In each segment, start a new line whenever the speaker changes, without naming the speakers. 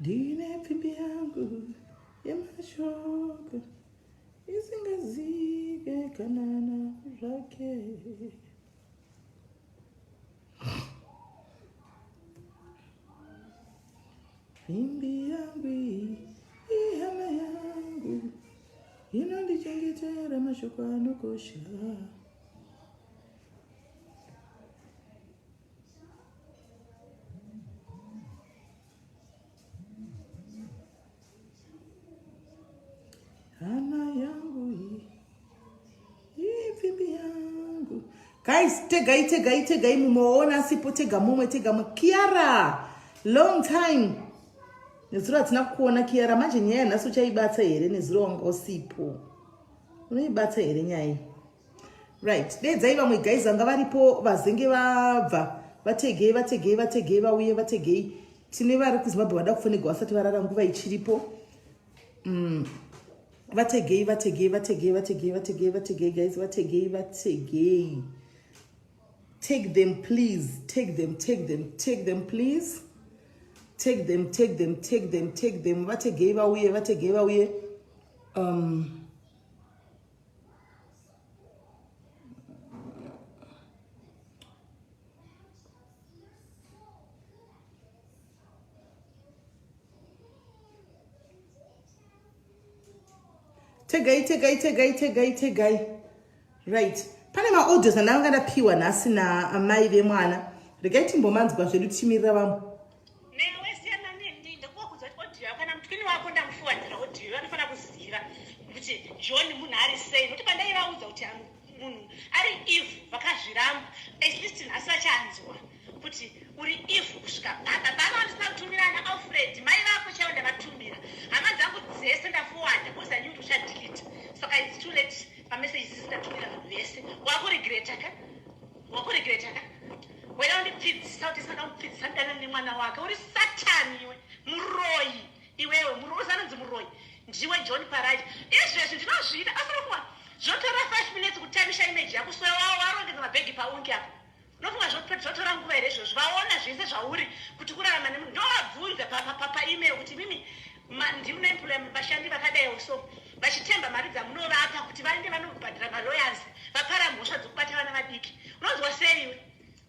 Ndine pfimbi yangu yemashoko isingazive kana zvake. Pfimbi yangu ihama yangu inondichengetera mashoko anokosha. Hana yangu ipfimbi yangu. Guys, tegai tegai tegai mumwe waona asipo tega mumwe tega mumwe. Kiara, long time. Nezuro hatina kukuona Kiara, manje nyaya yanhasi uchaibatsa here nezuro wanga usipo? Unoibatsa here nyaya iyi? Right, deedzai vamwe guys vanga varipo vazenge vabva vategei vategei vategei vauye vategei tine vari kuzimbabwe vada kufonegwa vasati varara nguva ichiripo mm. vategei vategei vategei vategei vategei vategei guys vategei vategei take them please take them take them take them please take them take them take them take them vategei vauye vategei vauye um, tegai tegai tegai tegai tegai right pane maaudios andanga ndapiwa nhasi naamai vemwana regai timbomanzwa zvedu tichimirira vamwe
Newe siyana neni ndakuvakuudza kuti audio yako kana mutwini wako ndamufuwadzira audio vanofanira kuziva kuti John munhu ari sei nokuti pandaivaudza kuti munhu ari eve vakazviramba at least nhasi vachanzwa kuti uri eve kusvika baba baba vandisina kutumira ana Alfred mai vako chaivo ndavatumira hama dzangu dzese ndafuwada because I knew kuti uchadelete saka it's too late pamessage sisi ndatumira vanhu vese wakuregreta ka wakuregreta ka wena undipfidzisa kuti saka mupfidzisa ndidana nemwana wake uri satani iwe muroyi iwewe muroyi usanonzi muroyi ndiwe john paraji izvezvi ndinozviita asinokuwa zvotora five minutes kutamisha image yako so warongedza mabhegi paungi apo unofunga zvotora nguva here izvozvo vaona zvese zvauri kuti kurarama nemunhu ndovabvunza paemail kuti mimi ndimunoemploya vashandi vakadaiwo so vachitemba mari dzamunovapa kuti vaende vanobhadhara malawyers vapara mhosva dzokubata vana vadiki unonzwa sei iwe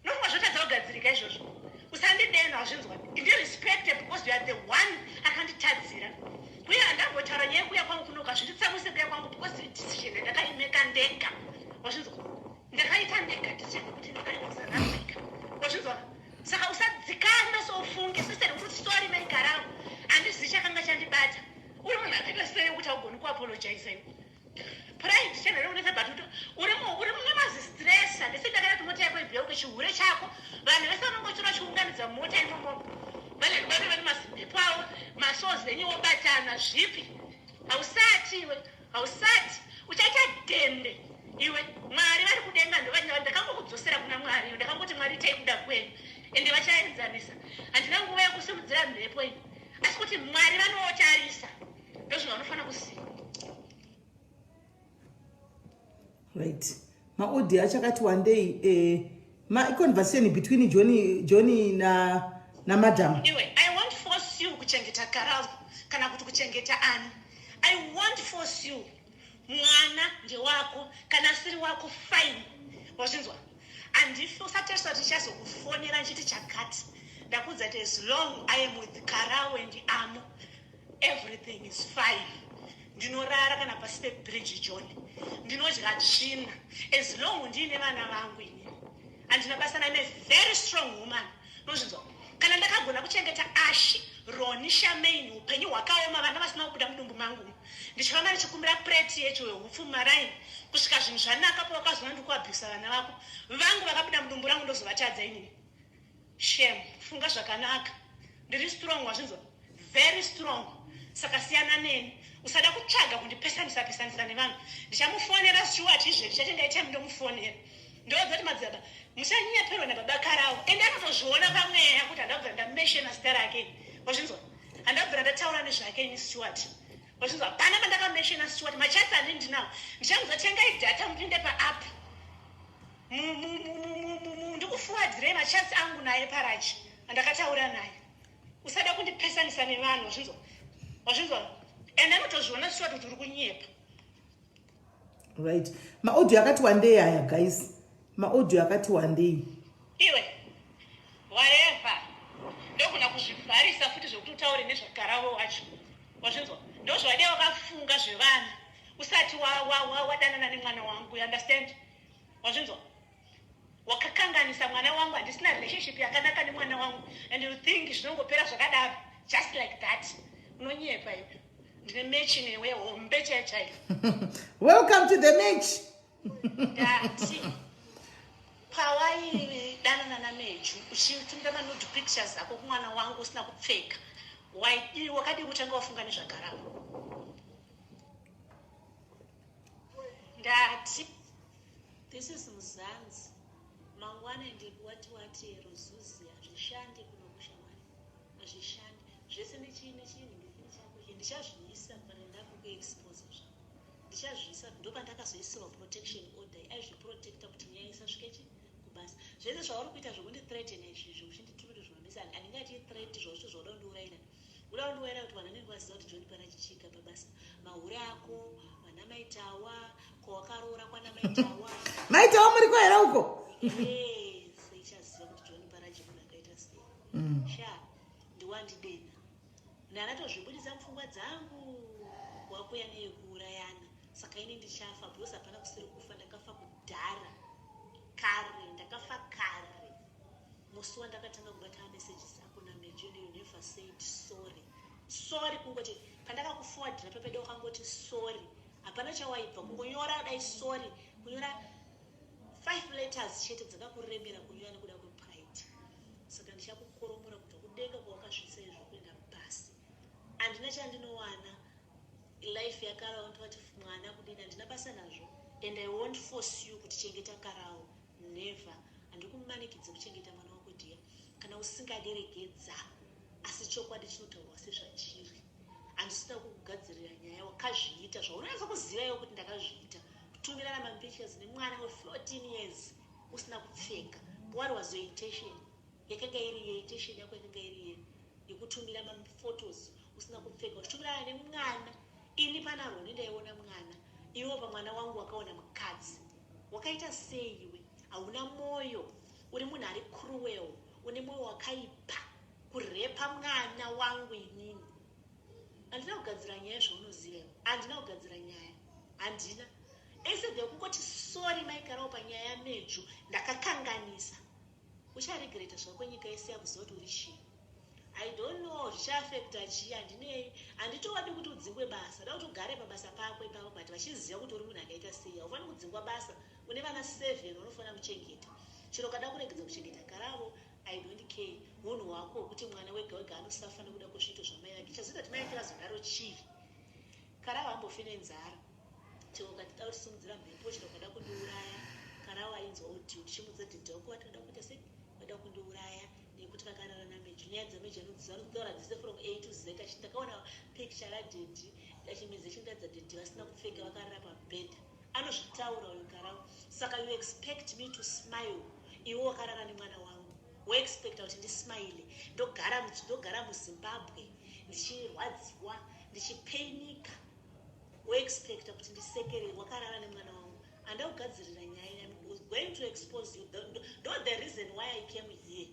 unofunga zvotadza kugadzirika izvozvo usandidena wazvinzwa ndirespecte because you are the one akanditadzira uye handambotaura nyaya yekuuya kwangu kunoka zvinditsamwise kuya kwangu because decision yandakaimeka ndega wazvinzwa ndakaita ndega decision yekuti ndakaenda kusouth africa wazvinzwa saka usadzikama soufunge sister kuti sorry maikaravo handizivi chakanga chandibata uri munhu akaita sei kuti haugoni kuapologize iwe pride channel unetsa but uri uri mune mazistress handisi ndakaita kuti mota yako ibheuke chihure chako vanhu vese vanongotora chiunganidza mota imomo vanenge vane vane mazimhepo avo masozi enyu obatana zvipi hausati iwe hausati uchaita dhende iwe mwari vari kudenga ndovachavandakangokudzosera kuna mwari iwe ndakangoti mwari itai kuda kwenyu ende vachaenzanisa handina nguva yekusimudzira mhepo iyi asi kuti mwari vanotarisa ndozvinhu vanofanira kuziva
right maaudio acho akati wandei eh, maconversation between johnny, johnny na namadam
iwe i won't force you kuchengeta karau kana kuti kuchengeta ani i won't force you mwana ndewako kana asiri wako fine wazvinzwa handifi usatarisa kuti ndichazokufonera ndichiti chakati ndakuudza kuti as long i am with karau and amo everything is fine ndinorara kana pasi pebridge john ndinodya tsvina as long ndiine vana vangu ini handina basa naime very strong woman unozvinzwa kana ndakagona kuchengeta ashi roni shamain upenyu hwakaoma vana vasina kubuda mudumbu mangu ndichifamba ndichikumbira preti yecho yehupfu mumaraini kusvika zvinhu zvanaka pawakazoona ndikuabhusa vana vako vangu vakabuda mudumbu rangu ndozovatadza inini shem funga zvakanaka ndiri strong wazvinzwa very strong saka siyana neni usada kutsvaga kundipesanisa pesanisa nevanhu ndichamufonera stuart izvezvi ndichatenga itime ndomufonera ndoudza kuti madzibaba musanyeperwa nababa karawo ende anotozviona pamweya kuti handabvira ndameshena zita rake wazvinzwa handabvira ndataura nezvake ini stuart wazvinzwa hapana pandakameshena stuart machats andi ndinawo ndichamuudza tengai data mupinde paapp ndikufuwadzirei machats angu naye parachi andakataura naye. Usada kundipesanisa nevanhu, wazvinzwa? Wazvinzwa? And anotozviona sure kuti uri kunyepa.
Right, maaudio akati wandei aya guys, maaudio akati wandei.
Iwe whatever, ndogona kuzvivharisa futi zvekuti utaure nezvakaravo wacho, wazvinzwa? Ndozvadai wakafunga zvevana usati wadanana nemwana wangu, you understand? Wazvinzwa? Wakakanganisa mwana wangu. Handisina relationship yakanaka nemwana wangu and you think zvinongopera zvakadaro just like that? Unonyepa iwe. Ndine match newe hombe chaiyo chaiyo.
Welcome to the match.
Ndati pawaidanana naMeju uchitumira manude pictures ako kumwana wangu usina kupfeka, wakadii kutanga wafunga nezvakaravo? Ndati
This is Mzansi. Mangwana ndikuwati wati ruzuzi hazvishandi kuno kushamwari. Hazvishandi. Zvese nechii nechii ningifini chako ichi ndichazviisa kana ndakukuexpose zvangu. Ndichazviisa ndopandakazoisirwa protection order aizviprotecta kuti nyaya isasvike chi kubasa. Zvese zvauri kuita zvekundithreaten izvi uchinditumira zvimamesa handingati threat zvaucho zvauda kundiurayira. Uda kundiurayira kuti vanhu vanenge vaziva kuti John Parachichika pabasa. Mahure ako, vana maitawa, kwawakaroora kwana maitawa.
Maitawa muri kwaera uko?
Yes, ichaziva kuti John Parachi munhu akaita sei. Sha, ndiwandidena. Ndanatozvibudisa mupfungwa dzangu wakuya neyekuurayana. Saka ini ndichafa because hapana kusiri kufa, ndakafa kudhara. Kare, ndakafa kare. Musi wandakatanga kubata messages ako naMejo and you never said sorry. Sorry kungoti pandakakuforwardira pepedo wakangoti sorry. Hapana chawaibva kungonyora dai sorry kunyora 5 letters chete dzakakuremera kunyora nekuda kwepride. Saka ndichakukoromora kubva kudenga kwawakasvitsa izvo kuenda pasi. Handina chandinowana life yaKarao ndovati mwana kudini handina basa nazvo and I won't force you kuti chengeta Karao. Never. Handikumanikidzi kuchengeta mwana wako dear. Kana usingaderegedza asi chokwadi chinotaurwa sezvachiri. Handisina kukugadzirira nyaya, wakazviita zvaunonyatsa kuziva iwe kuti ndakazviita. Kutumirana mapictures nemwana we14 years usina kupfeka. What was your intention? Yakanga iri ye intention yako yakanga iri ye yekutumira maphotos usina kupfeka uchitumirana nemwana. Ini pana Roni ndaiona mwana, iwo pamwana wangu wakaona mukadzi. Wakaita sei iwe? Hauna moyo, uri munhu ari cruel, une moyo wakaipa kurepa mwana wangu inini. Handina kugadzira nyaya zvaunoziva iwe. Handina kugadzira nyaya. Handina. Instead yekungoti sorry maiKarawo panyaya yaMeju ndakakanganisa. Ucharegreta zvako nyika yese yakuziva kuti uri chii. I don't know zvichaafecta chii handinei. Handitowadi kuti udzingwe basa. Da kuti ugare pabasa pako ipapo but vachiziva kuti uri munhu akaita sei. Haufaniri kudzingwa basa. Une vana 7 vanofanira kuchengeta. Chero ukada kuregedza kuchengeta Karavo, I don't care. Hunhu hwako hwekuti mwana wega wega anosafa nekuda kwezviito zvamai vake. Chazoita kuti mai vake vazodaro chii? Karavo hambofi nenzara. Chero ukatida kutisimudzira mhepo, chero ukada kundiuraya, Karavo ainzwa audio ndichimudza dhedhi wako vati vada kuita sei? Vada kundiuraya nekuti vakarara naMeju. Nyaya dzaMeju anodziziva, anodzitaura dzese from A to Z. Achiti ndakaona picture radhedhi achimedza chindiratidza dhedhi vasina kupfeka vakarara pamubhedha. Anozvitaura uyo Karavo. Saka you expect me to smile iwe wakarara nemwana wangu? Woexpecta kuti ndismile ndogara ndogara muZimbabwe ndichirwadziwa ndichipainika, woexpecta kuti ndisekerere wakarara nemwana wangu? Handina kugadzirira nyaya. I'm going to expose you. Ndo the reason why I came here,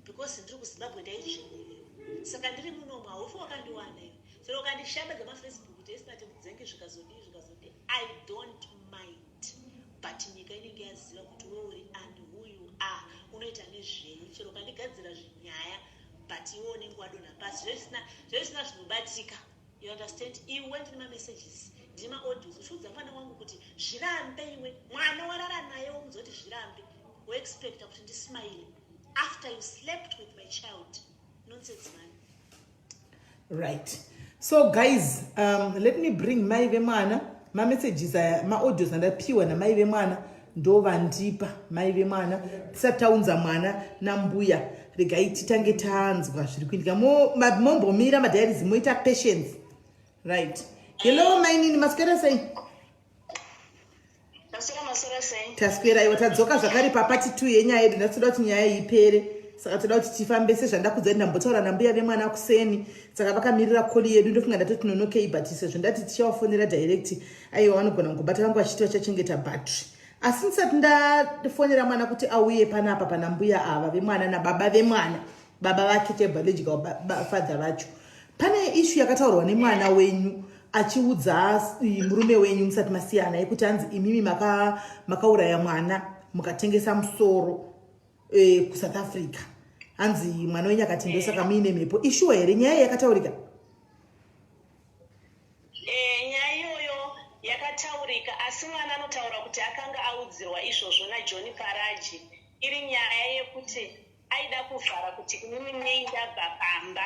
because ndiri kuZimbabwe ndaidzvinyirirwa, saka ndiri munomu haufi wakandiwana iwe. Chero ukandishambadza mafacebook kuti esina timudzenge zvikazodii zvikazodii, I don't mind, but nyika inenge yaziva kuti we uri and who you are, unoita nezvei. Chero ukandigadzira zvinyaya, but iwe unenge wadonha pasi zvezvisina zvinobatika, you understand? Iwe ndine mamessages, ndine maaudios uchiudza mwana wangu kuti zvirambe. Iwe mwana warara naye womudza kuti zvirambe, woexpecta kuti ndismile after you slept with my child? Nonsense, man.
Right, so guys, let me bring mai vemwana. Mamessages aya, maaudios andapiwa namai vemwana, ndo vandipa mai vemwana. Tisati taunza mwana nambuya, regai titange tanzwa zviri kuitika. Mombomira madiaries, moita patience. Right, hello mainini, maswera sei?
Maswera, maswera sei?
Taswera iwa. Tadzoka zvakare papart 2 yenyaya yedu. Ndatoda kuti nyaya ipere. Saka toda kuti tifambe sezvandakudza kuti ndambotaura nambuya vemwana kuseni. Saka vakamirira koli yedu ndofunga ndatoti nonokei but sezvo ndati tichavafonera direct aiwa vanogona kungobata vangu vachiti vachachengeta battery. Asi ndisati ndafonera mwana kuti auye panapa pana mbuya ava vemwana nababa vemwana baba vake chebiological father vacho pane ishu yakataurwa nemwana wenyu achiudza murume wenyu musati masiyana yekuti hanzi imimi makauraya maka mwana mukatengesa musoro e, kusouth africa hanzi mwana wenyu akati ndosaka muine mhepo ishuwa here nyaya yakataurika
E, nyaya iyoyo yakataurika asi mwana anotaura kuti akanga audzirwa izvozvo naJohn Paraji iri nyaya yekuti aida kuvhara kuti inini nei ndabva pamba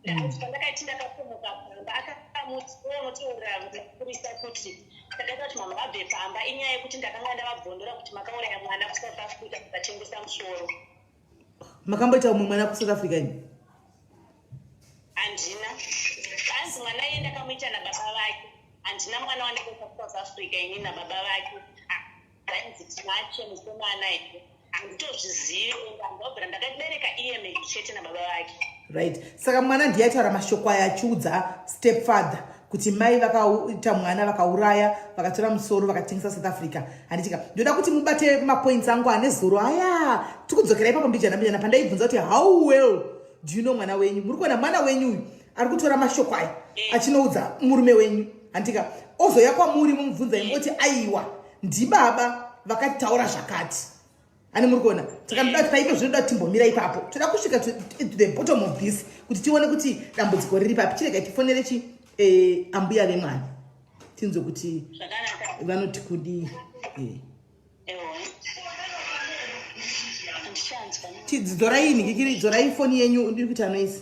mm. Pandakaiti ndakapumuka pamba akamuti iwe unotaurira mapurisa kuti ndakaita kuti mama vabve pamba inyaya yekuti ndakanga ndavabvondora kuti makauraya mwana kusouth Africa mukatengesa musoro.
Makamboita umwe mwana kusouth Africa ini?
Handina. Hanzi mwana iye ndakamuita nababa vake. Handina mwana wandakaita kusouth Africa ini nababa vake. Hanzi tinache mukomana here? Handitozvizivi ende handobvira ndakabereka iye megi chete nababa vake.
Right, saka mwana ndiye aitaura mashoko aya achiudza step father kuti mai vakaita mwana vakauraya vakatora musoro vakatengesa South Africa. Handitika ndoda kuti mubate mapoints angu ane zoro aya tikudzokera ipapo mbijana mbijana pandaibvunza kuti how well do you know mwana wenyu. Muri kuona mwana wenyu uyu ari kutora mashoko aya achinoudza murume wenyu handitika ozoya kwamuri mumubvunza imi oti aiwa ndibaba vakataura zvakati. Ani muri kuona saka ndoda kuti paiko zvinoda kuti timbomira ipapo toda kusvika to the bottom of this kuti tione kuti dambudziko riri papi. Chirega tifonere chi eh, ambuya vemwana tinzwe kuti vanoti kudii. Eh. Dzorai nhikikiri dzorai foni yenyu ndiri kuti anoisa.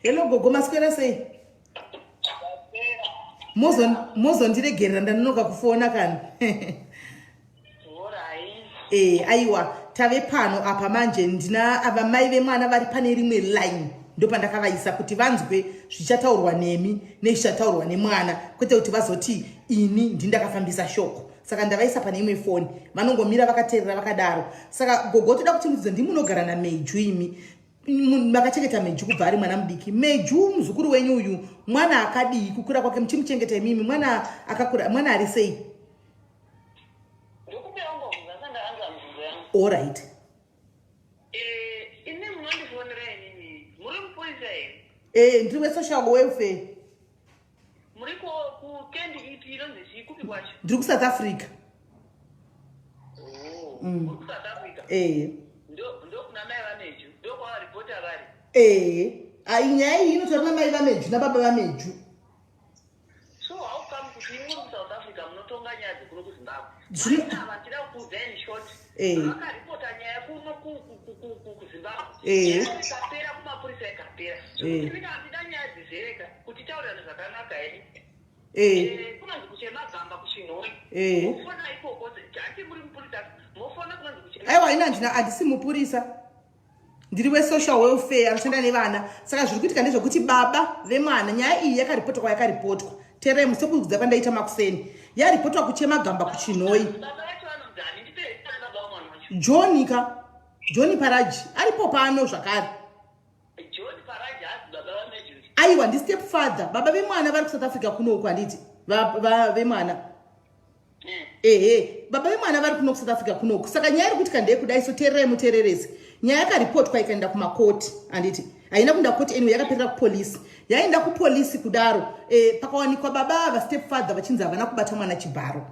Hello gogo, maswera sei? Mozondiregerera ndanonoka kufona kani. Eh, aiwa tave pano apa manje ndina ava mai vemwana vari pane rimwe line ndopandakavaisa kuti vanzwe zvichataurwa nemi nezvichataurwa nemwana kwete kuti vazoti ini ndindakafambisa shoko. Saka ndavaisa pane imwe foni vanongomira vakateerera vakadaro. Saka gogo toda kuti mubvunze ndimunogara nameju imi makachengeta Meju kubva ari mwana mudiki. Meju muzukuru wenyu uyu mwana akadii kukura kwake muchimuchengeta imimi mwana akakura mwana ari sei? Alright.
Ine munondifonera inini muri mupurisa here?
Eh, ndiri wesocial welfare.
Muri kukendi ipi inonzi chii kupi kwacho?
Ndiri kuSouth Africa.
Oh, muri kuSouth Africa?
Eh.
Ndokuna mai vaMeju, ndokwavaripota vari.
Eh, ai nyaya iyi inotaura namai vaMeju nababa vaMeju.
So how come kuti imwe muSouth Africa munotonga nyaya dzekuno kuZimbabwe? Ava ndida kukuudza in short. Vakaripota nyaya kuno kuZimbabwe. Ikapera kumapurisa ikapera. Zvekuti ndida nyaya dzizereka kuti taurirane zvakanaka here. Kunonzi kuchemagamba kuChinhoyi. Mofona ikoko hati muri mupurisa mofona kunonzi kuchemagamba.
Aiwa ini handina handisi mupurisa. Ndiri wesocial welfare anoshanda nevana. Saka zviri kuitika ndezvekuti baba vemwana nyaya iyi yakaripotwa kwayakaripotwa. Teerai musekudza kwandaita makuseni. Yaripotwa kuchemagamba kuChinhoyi. John ka John Paraji aripo pano zvakare. Aiwa ndi step father baba vemwana vari kuSouth Africa kuno uko handiti vemwana. Ehe, baba vemwana vari kuno kuSouth Africa kunoku. Saka nyaya iri kuitika ndeyekudai so teererai muteererese. Nyaya yakaripotwa ikaenda kumakoti handiti haina kuenda kukoti anyway yakaperera kupolisi. Yaenda kupolisi kudaro pakawanikwa baba ava step father vachinzi havana kubata mwana chibharo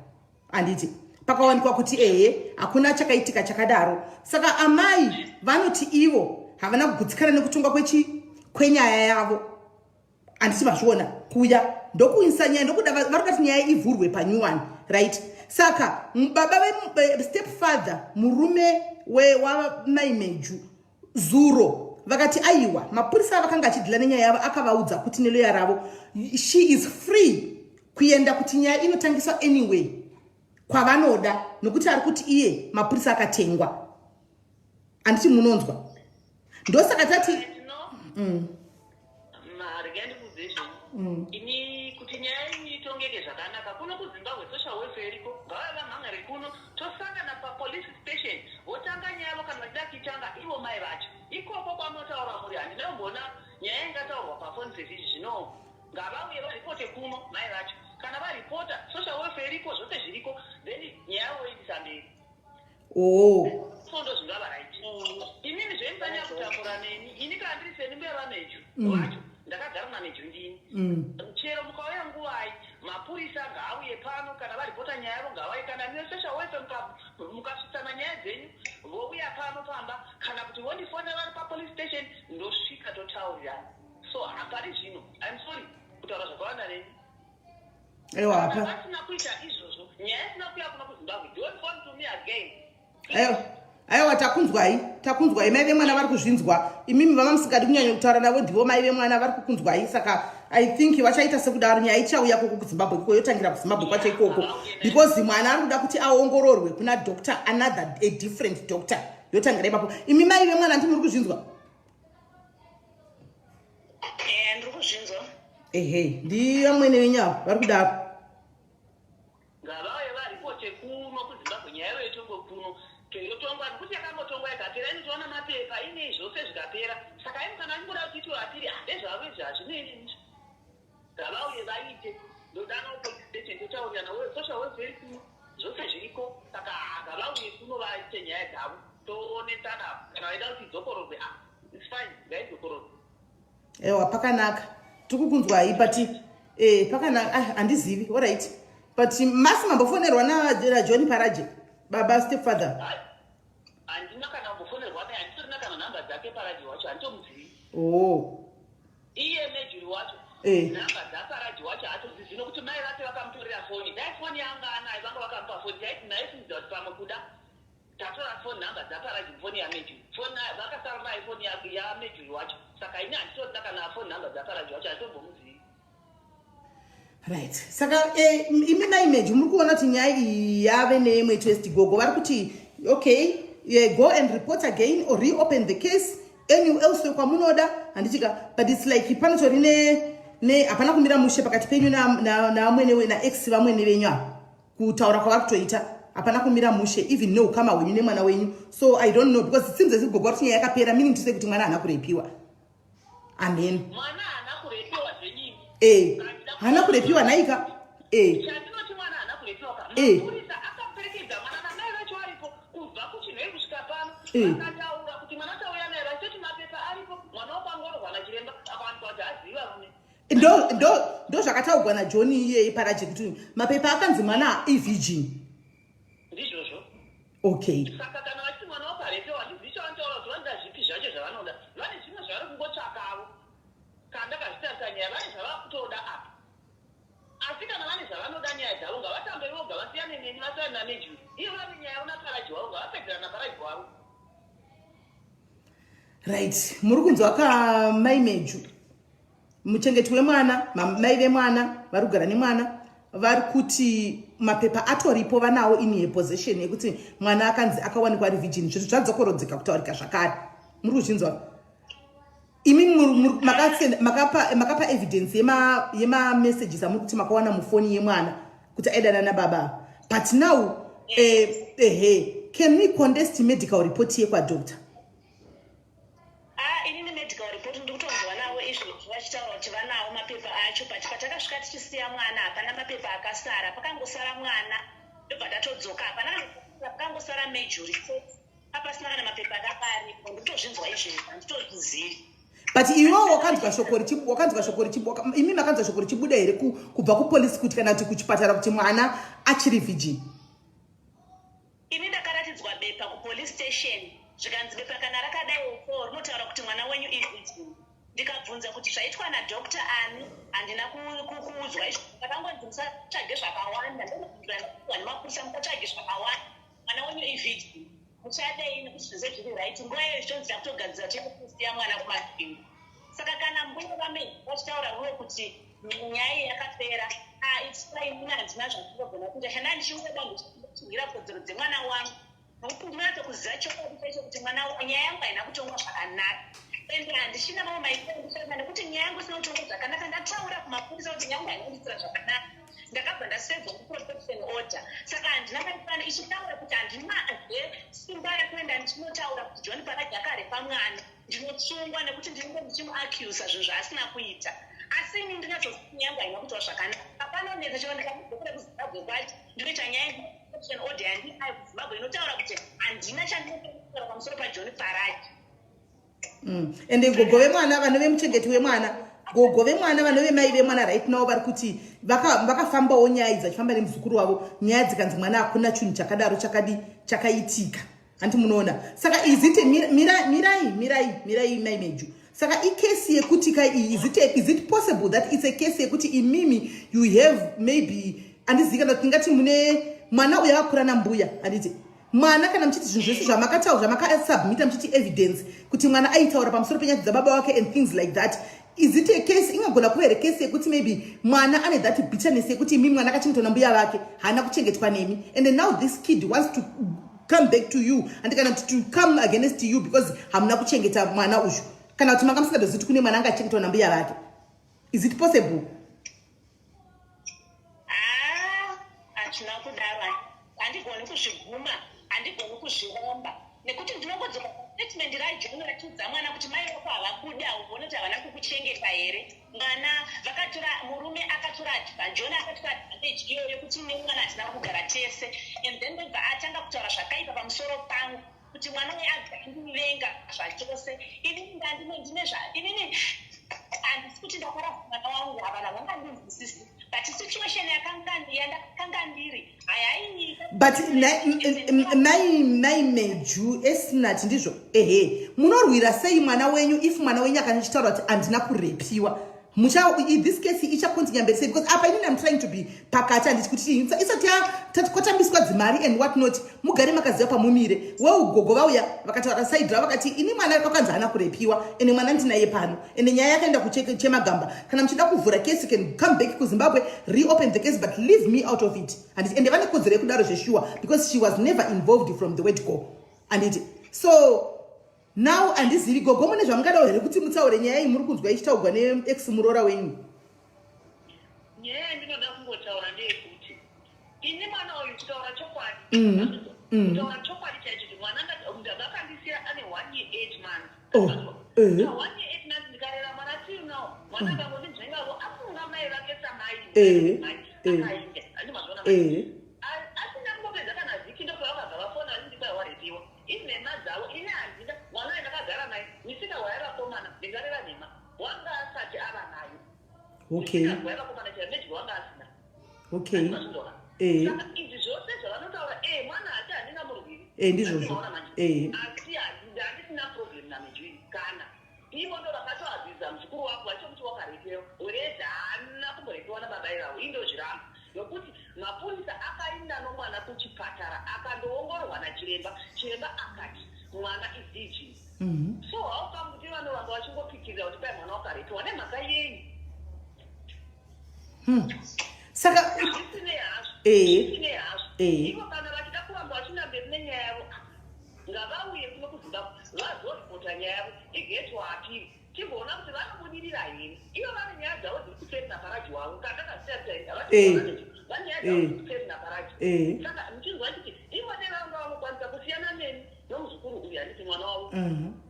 handiti pakawanikwa kuti ehe hakuna chakaitika chakadaro. Saka amai vanoti ivo havana kugutsikana nekutongwa kwenyaya yavo handiti mazviona kuya ndokuisa nyaya ndokuda vari kuda kuti nyaya ivhurwe panyuwani right. Saka baba step father murume wamai Meju zuro vakati aiwa mapurisa vakanga achidhila nenyaya yavo akavaudza kuti neloya ravo she is free kuenda kuti nyaya inotangiswa anyway. Kwavanoda, nokuti ari kuti iye mapurisa akatengwa. Handiti munonzwa? Ndosaka tati
Regai ndikuudze zvenyu. Ini kuti nyaya iyi itongeke zvakanaka kuno kuZimbabwe, social welfare iriko, ngavave vamhangare kuno, tosangana papolice station, votanga nyaya yavo kana vachida kuitanga ivo mai vacho ikoko kwamunotaura muri. Handina kumboona nyaya ingataurwa pafoni sezvizvi. Zvino ngavauye varipote kuno mai vacho. Kana varipota, social welfare iriko, zvose zviriko, then nyaya voindisa mberi. So ndo zvingava right. Inini zvemusanyanya kutambura neni. Ini kana ndiri seni, mbuya vaMeju vacho, ndakagara naMeju ndini. Chero mukauya nguvai, mapurisa ngaauye pano. Kana varipota nyaya yavo, ngavauye. Kana nesocial welfare mukasvitsana nyaya dzenyu, vouya pano pamba, kana kuti vondifonera vari papolice station, ndosvika totaurirana. So hapari zvino, I'm sorry kutaura zvakawanda neni.
Aiwa, hapa
Vasina kuita izvozvo, nyaya isina kuuya kuno kuZimbabwe, don't phone to me again.
Aiwa, aiwa, takunzwai, takunzwai. Mai vemwana vari kuzvinzwa. Imimi vanga musingadi kunyanya kutaura navo, ndivo mai vemwana vari kukunzwai. Saka I think vachaita sekudaro. Nyaya ichauya koko kuZimbabwe ikoko, yotangira kuZimbabwe kwacho ikoko, because mwana ari kuda kuti aongororwe kuna doctor, another, a different doctor, yotangira ipapo. Imi mai vemwana, ndi muri kuzvinzwa?
Ndiri kuzvinzwa.
Ehe, ndiyamwene venyu avo vari kudaro.
Ngavauye varipote kuno kuZimbabwe, nyaya iyoyo itongwe kuno, yotongwa, nekuti yakangotongwa ikapera, inotoona mapepa inei, zvose zvikapera. Saka imi kana vachingoda kuti itiwe apiri, handezvavo izvi, hazvinei. Ngavauye vaite, ndodana police station, totaurirana. Social welfare kuno, zvose zviriko. Saka ngavauye kuno vaite nyaya dzavo, toonesana. Kana vaida kuti idzokororwe, ah, it's fine, ngaidzokororwe.
Ewa, pakanaka, tikukunzwai, but pakanaka. Ah, handizivi. Alright, but masi mambofonerwa naJohn Paraje, baba, stepfather?
Handina kana kumbofonerwa naye, handitorina kana nhamba dzake. Paraje wacho handitomuzivi. Iye Mejuri wacho, nhamba dzaParaji wacho haatozivi, nokuti mai vake vakamutorera foni. Dai foni yanga anayo, vanga vakamupa foni, taiti naifungidzira kuti pamwe kuda tatora foni, nhamba dzaParaji mufoni yaMejuri, foni vakasara nayo, foni yaMejuri wacho. Saka ini handitorina kana foni nhamba dzaParaji wacho, handitombomuzivi.
Right, saka imi maimeji muri kuona kuti nyaya iyi yave neimwe twist. Gogo vari kuti, okay, yeah, go and report again or reopen the case any elsewhere kwamunoda, handitika? But it's like panotori ne hapana kumira mushe pakati penyu naamwene, naex vamwene venyu ava. Kutaura kwavari kutoita, hapana kumira mushe, even neukama hwenyu nemwana wenyu. So I don't know, because it seems as if gogo vari kuti nyaya yakapera, meaning to say kuti mwana haana kurepiwa. Amen.
Mwana haana kurepiwa zvenyini.
Haana kurepiwa nhaika?
Chandinoti mwana haana kurepiwa ka, mapurisa akaperekedza mwana namai vacho aripo kubva kuChinhoi kusvika pano. Vakataura kuti mwana tauya naye, vachitoti mapepa aripo, mwana wakwangororwa nachiremba, akawanikwa kuti hazivi varume.
Ndo zvakataurwa naJohn iyeye Paraje, kuti mapepa akanzi mwana ivirgin.
Ndizvozvo. Saka kana vachiti mwana wakarepewa, handizivi chavanotaura kuti vanoda zvipi zvacho zvavanoda. Vane zvimwe zvavari kungotsvakavo. Kana ndakazvitarisa nyaya, vane zvavava kutoda apa. Asi kana vane zvavanoda, nyaya dzavo ngavatambe voga, vasiyane neni, vasiyane naMejuri. Ivo vane nyaya yavo naParaji wavo, ngavapedzerana naParaji wavo.
Right, muri kunzwa kamaimeju, muchengeti wemwana, mai vemwana vari kugara nemwana vari kuti mapepa atoripo, vanawo in possession yekuti mwana akanzi akawanikwa ari virgin. Zvinhu zvadzokorodzeka kutaurika zvakare. Muri kuzvinzwa imi? Makapa evidence yemamessages amuri kuti makawana mufoni yemwana kuti aidana nababa. But now, ehe, can we contest medical report yekwadoctor?
Ah, inini medical report ndiri kutonzwa navo izvozvo vachitaura kuti vanawo mapepa acho, but patakasvika tichisiya mwana hapana mapepa akasara, pakangosara mwana ndobva tatodzoka. Hapana kana, pakangosara Mejuri, apasina kana mapepa akanga aripo. Ndikutozvinzwa izvezvi, handitozvizivi.
But iwewo wakanzwa shoko imi makanzwa shoko richibuda here kubva kupolisi kuti, kana kuti kuchipatara, kuti mwana achiri virgin?
Ini ndakaratidzwa bepa kupolice station, zvikanzi bepa kana rakadai so rinotaura kuti mwana wenyu ivirgin. Ndikabvunza kuti zvaitwa nadoctor ani, handina kuudzwa izvo. Ndakangonzi musatsvage zvakawanda, ndokupindura nemapurisa, musatsvage zvakawanda, mwana wenyu ivirgin, muchadei nekuti zvese zviri right. Nguva iyoyo zvitonzi takutogadzira tekusiya mwana kuMasvingo. Saka kana mbuya vame vachitaura ivo kuti nyaya iyi yakapera, ah, maitira inini handina zvandinogona kuita. Chandanga ndichingoda ndechirwira kodzero dzemwana wangu, nokuti ndinonyatsokuziva chokwadi chaicho kuti mwana nyaya yangu haina kutongwa zvakanaka, ende handichina mamwe maitiro andichaita nekuti nyaya yangu isina kutongwa zvakanaka. Ndataura kumapurisa kuti nyaya yangu haina kuitira zvakanaka, ndakabva ndasevhwa kuprotection order, saka handina maitiro ichitaura kuti handinazve simba rekuenda ndichinotaura kuti John Paraji akarepa mwana. Ndinotsungwa nekuti ndinenge ndichimuaccusa zvinhu zvaasina kuita, asi ini ndinatsoziva yangu haina kuitwa zvakanaka. Panonetsa chero ndikamudzokera kuZimbabwe kwacho, ndinoita nyaya yeprotection order yandinayo kuZimbabwe inotaura kuti handina chandinotaura pamusoro paJohn Paraji.
Ende gogo vemwana vanove muchengeti wemwana, gogo vemwana vanove mai vemwana right now vari kuti vakafambawo nyaya idzi vachifamba nemuzukuru wavo, nyaya dzikanzi mwana hakuna chinhu chakadaro chakadi chakaitika, handi munoona? Saka is it mirai, mirai, mirai, mai Meju. Saka icase yekuti ka iyi, is it possible that it's a case yekuti imimi you have maybe, handizivi kana tingati mune mwana uyo akakura nambuya, handiti? Mwana kana muchiti zvinhu zvese zvamakataura, zvamakasubmita muchiti evidence kuti mwana aitaura pamusoro penyaya dzababa wake and things like that, is it a case, ingagona kuva here case yekuti maybe mwana ane that bitterness yekuti imi mwana akachengetwa nambuya vake, haana kuchengetwa nemi, and then now this kid wants to come back to you and kana to come against you because hamuna kuchengeta mwana uyu, kana kuti manga musingatozivi kuti kune mwana anga achengetwa nambuya vake? Is it possible?
Haa, hazvina kudaro. Handigoni kuzviguma, handigoni kuzviramba, nekuti ndinongodzoka statement raJohn rachiudza mwana kuti mai vako havakuda, uone kuti havana kukuchengeta here. Mwana vakatora, murume akatora, John akatora advantage iyoyo yekuti nemwana hatina kugara tese, and then ndobva atanga kutaura zvakaipa pamusoro pangu kuti mwana uyu abva andivenga zvachose. Inini ndandine zva inini handisi kuti ndakarasa mwana wangu, havana vangandinzwisisi, but situation yandakanga ndiri hayaini.
But mai Meju, Esnat, ndizvo ehe, munorwira sei mwana wenyu if mwana wenyu akanichitaura kuti handina kurepiwa? Mucha this case ichacontinue mberi sei? Because apa inini am trying to be pakati, handiti, kuti isati kwatambiswa dzimari and what not, mugare makaziva pamumire. Weugogo vauya vakataura side ravo, vakati ini mwana kakanzi haana kurepiwa, ende mwana ndinaye pano, ende nyaya yakaenda kuchemagamba. Kana muchida kuvhura case, can come back kuZimbabwe, reopen the case, but leave me out of it, handiti? Ende vane kodzero yekudaro zveshuwa because she was never involved from the word go, handiti? So now handizivi, gogo, mune zvamungadawo here kuti mutaure nyaya iyi muri kunzwa ichitaurwa neex muroora wenyu?
Nyaya yandinoda kungotaura ndeyekuti ini mwana uyu, kutaura chokwadi, kutaura chokwadi chaicho, kuti mwana vakandisiya ane 1 year 8 months. 1 year 8 months ndikarera mwana till now. Mwana akangondinzvengavo, afunga mai vake samai, akainda, andimazvona, asina kungopedza kana vhiki ndopavakabva vafona vachindi warepiwa. Inhema dzavo. Ini handina mwana uyu ndakagara naye misika waivakomana, ndingareva nhema, wanga asati ava nayo. Waivakomana chaimeji wanga asina. Saka izvi zvose zvavanotaura, mwana hati handina murwiri.
Ndizvozvo.
Asi handisina problem naMejui kana ivo ndo vakatoabhiza muzukuru wako vachokuti wakarepewa, whereas haana kumborepewa nababa ivavo. Indozviramba nokuti mapurisa akainda nomwana kuchipatara akandoongororwa nachiremba. Chiremba akati mwana is virgin. So how come kuti vanoramba vachingopikirira kuti pai mwana wakarepewa nemhaka yei?
Saka
zvisinei hazvo, zvisinei hazvo, ivo kana vachida kuramba vachinda mberi nenyaya yavo, ngavauye kuno kuZimbabwe vazoripota nyaya yavo, igetwa appeal, timboona kuti vanobudirira here. Ivo vane nyaya dzavo dziri kuseri naParaji wavo kandakazvitarisa, vane nyaya dzavo dziri kuseri naParaji. Saka muchinzwa chiti ivo nevanga vanokwanisa kusiyana neni nomuzukuru uyu, handiti mwana wavo,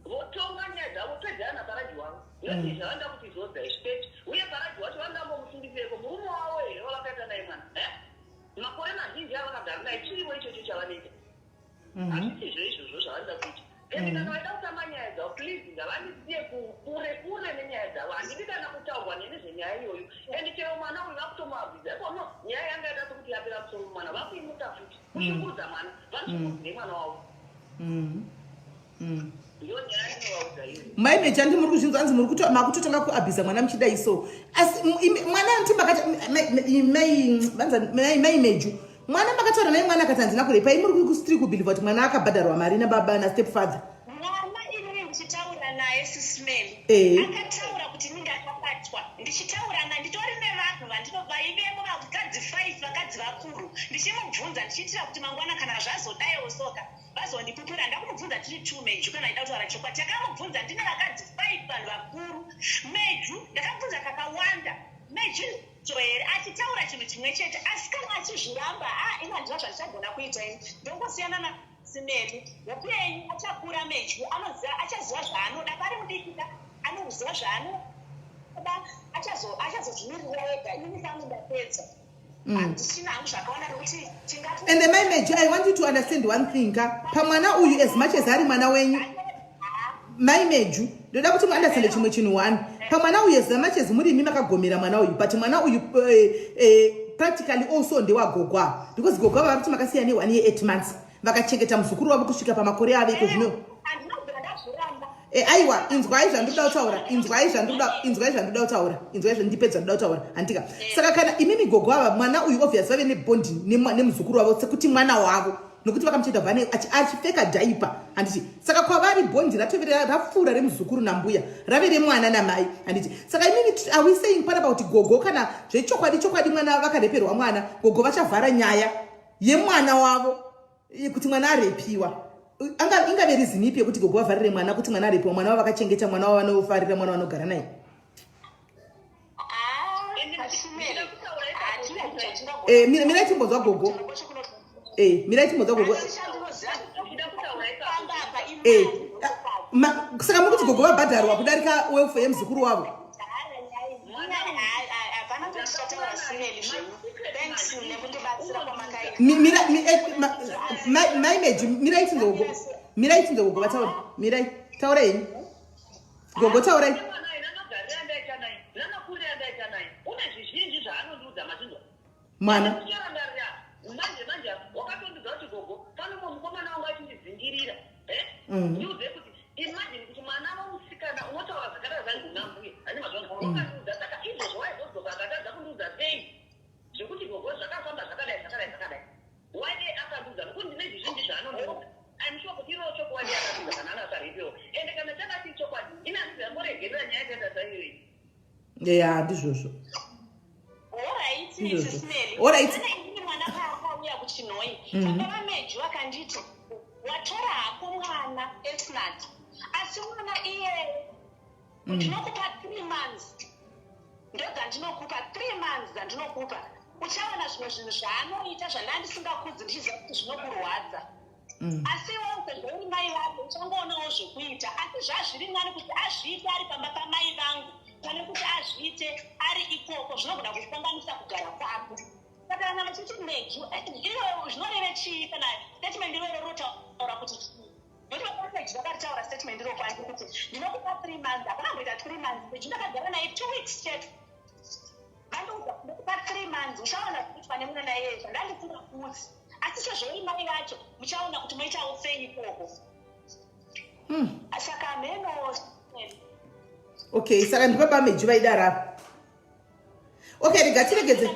votonga nyaya dzavo, pedzana naParaji wavo, noti zvavanoda kuti zodza izvi. Uye Paraji wacho vanoda mbomusungisireko murume wavo here wavakaita naye mwana makore mazhinji avakagara naye? Chirivo ichocho chavanoita, hazvisizvo izvozvo zvavanoda kuita. Ende kana vaida kutamba nyaya dzavo, please ngavandisiye kure kure nenyaya dzavo. Handidi kana kutaurwa neni zvenyaya iyoyo. Ende chero mwana uyu vakutomuabhiza ikono, nyaya yanga yaita sekuti yapera musoro mumwana, vakuimuka futi kushungurudza mwana. Vanoshungurudzei mwana wavo? Ndiyo nyaya inovaudza iyo.
Mai Mechandi, muri kuzvinzwa? Anzi muri makutotanga kuabhiza mwana muchidai so, asi mwana anti makati mai Meju, mwana makataura naye, mwana akati handina kurepa. Muri kustiri kubelieva kuti mwana akabhadharwa mari nababa nastep father?
Mwana inini ndichitaura naye, Sismel, akataura kuti inini ndakabatwa. Ndichitaura naye nditori nevanhu vandino vaivemo vakadzi. vakadzi five, vakadzi vakuru, ndichimubvunza ndichiitira kuti mangwana kana zvazodaiwo soka vazondipupura. Ndakumubvunza tiri two, Meju. Kana ida kutaura chokwadi, takamubvunza ndine vakadzi five, vanhu vakuru. Meju ndakabvunza kakawanda, Meju here achitaura chinhu chimwe chete, asi kana achizviramba, a ini handina zvandichagona kuita. Ini ndongosiyana nasimeli upenyu. Achakura Meju, anoziva, achaziva zvaanoda. Pari mudikika anoziva zvaanoda, achazozvimirira ega. Inini kangu ndapedza. Handisina hangu zvakawanda nokuti tingati
And mai Meju, I want you to understand one thing ka. Pamwana uyu, as much as ari mwana wenyu, mai Meju, ndoda kuti muunderstande chimwe chinhu one. Pamwana uyu, as much as muri imi makagomera mwana uyu, but mwana uyu practically also ndewagogwa, because gogwa vari kuti makasiya ne1 year 8 months, vakachengeta muzukuru wavo kusvika pamakore avo iko zvino.
Handinobvira ndazviramba.
Aiwa, inzwai zvandoda kutaura, inzwai zvandoda kutaura, inzwai zvandipedza zvandoda kutaura, handika? Saka kana imimi gogo ava, mwana uyu obvious vave nebond nemuzukuru wavo sekuti mwana wavo, nokuti vakamucheta vane achipfeka diaper, handiti? Saka kwavari bond ratove rapfuura remuzukuru nambuya, rave remwana namai, handiti? Saka imimi, are we saying panapa kuti gogo, kana zvechokwadi chokwadi mwana vakareperwa mwana, gogo vachavhara nyaya yemwana wavo kuti mwana arepiwa? Ingave reason ipi yekuti gogo vavharire mwana kuti mwana arepiwa, mwana wavo vakachengeta, mwana wavo vanofarira, mwana vanogara naye? Mirai timbonzwa gogo. Mirai timbonzwa gogo. Saka muri kuti gogo vabhadharwa kudarika welfare yemuzukuru wavo?
Hapana kuti tichataura simeli zvenyu. Thanks nekundibatsira kwamakaita.
Mai Meju, mirai tinzwe gogo, mirai tinzwe gogo vataura. Mirai, taurai henyu gogo, taurai.
Mwana uyu, namagariro andaita naye, namakuriro andaita naye, une zvizhinji zvaanondiudza, mazvinzwa?
Mwana.
Ticharangarira manje manje, wakatondiudza kuti gogo, pano mumwe mukomana wangu achindidzingirira. Ndiudze kuti imagine kuti mwana womusikana unotaura zvakadai zvaigona mbuya ani mazvona. Wakandiudza, saka izvozvo waizodzoka akatadza kundiudza sei zvekuti gogo zvakafamba zvakadai zvakadai zvakadai? Wade akandiudza nokuti ndine zvizhinji zvaanondiudza. I'm sure kuti iriwo chokwadi akandiudza kana ana asaripiwo. Ende kana chakati chokwadi, ini handizamboregerera nyaya yakaita saiyoyi.
Ya, ndizvozvo.
Alright.
Ndizvozvo.
Sisimeli.
Alright.
Inini mwana paakauya kuChinhoi, baba vaMeju vakanditi, watora hako mwana Esnat, asi mwana iyeye ndinokupa 3 months, ndodzandinokupa, 3 months dzandinokupa, uchaona zvimwe zvinhu zvaanoita zvandandisingakudzi ndichiziva kuti zvinokurwadza. Asi iwewo sezvo uri mai vako uchangoonawo zvekuita, asi zvazviri nani kuti azviite ari pamba pamai vangu pane kuti azviite ari ikoko, zvinogona kukanganisa kugara kwako. Saka kana vachiti Meju iyo zvinoreve chii? Kana statement iroro rotaura kuti chii? Nokuti Meju vakaritaura statement iro kwandi kuti ndinokupa 3 months, hapana kumboita 3 months. Meju ndakagara naye 2 weeks chete. Vandiudza ndinokupa 3 months, uchaona zvikuitwa nemwana iyeye zvandandisingakudzi, asi sezvo uri mai vacho muchaona kuti moitawo sei ikoko. Saka mheno.
Okay, saka ndibaba Meju vaidara. Okay, rega tiregedze.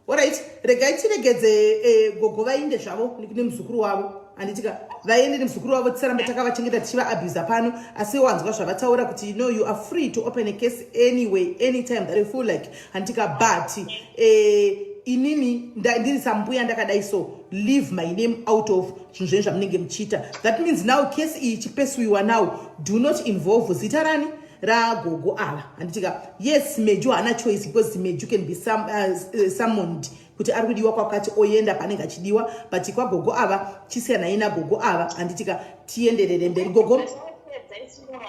Alright, regai tiregedze gogo vainde zvavo nemuzukuru wavo, handitika? Vaende nemuzukuru wavo, tisarambe takavachengeta tichivaabusa pano. Asi wanzwa zvavataura kuti no, you are free to open a case anyway, anytime that you feel like, handitika? But inini ndiri sambuya ndakadai, so leave my name out of zvinhu zvenyu zvamunenge muchiita. That means now case iyi ichipesuiwa now, do not involve zita rani, ragogo ava, handitika? Yes, Meju haana choice because Meju can be summoned kuti ari kudiwa kwakati, oenda paanenge achidiwa, but kwagogo ava chisiyanai nagogo ava, handitika? Tienderere mberi, gogo.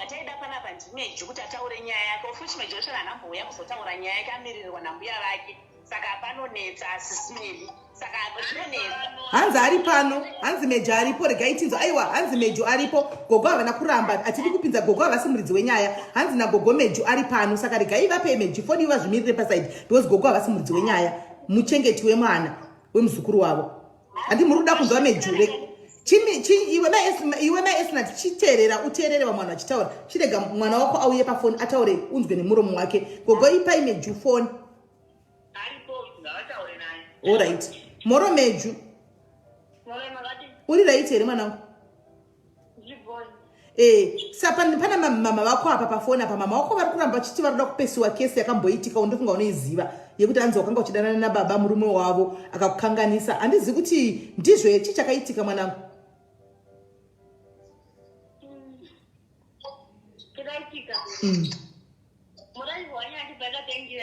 Ataida panapa ndiMeju kuti ataure nyaya yake, of which Meju wacho haanambouya kuzotaura nyaya yake, amiririrwa nambuya vake, saka panonetsa asisimeli, saka zvinonetsa.
Hanzi ari pano, hanzi Meju aripo. Regai tinzo. Aiwa, hanzi Meju aripo. Gogo havana kuramba, hatidi kupinza gogo, havasi muridzi wenyaya. Hanzi nagogo Meju ari pano, saka regai vape Meju foni, vazvimirire paside, because gogo havasi muridzi wenyaya, muchengeti wemwana wemuzukuru wavo. Handi muri kuda kunzwa Meju? Iwe maEsnat, chiteerera, uteerere vamwe vanhu vachitaura. Chirega mwana wako auye pafoni ataure, unzwe nemuromo wake. Gogo, ipai Meju foni.
Aripo, ngavataure naye.
Alright, moro Meju.
Moro, makati?
Uri right here, mwanangu?
Zvibhoni.
Eh, sa pana mama vako apa pafoni apa, mama vako vari kuramba vachiti vari kuda kupesiwa kesi yakamboitika, undofunga unoiziva, yekuti anzi wakanga uchidanana nababa murume wavo akakukanganisa. Handizivi kuti ndizvo chii chakaitika, mwanangu.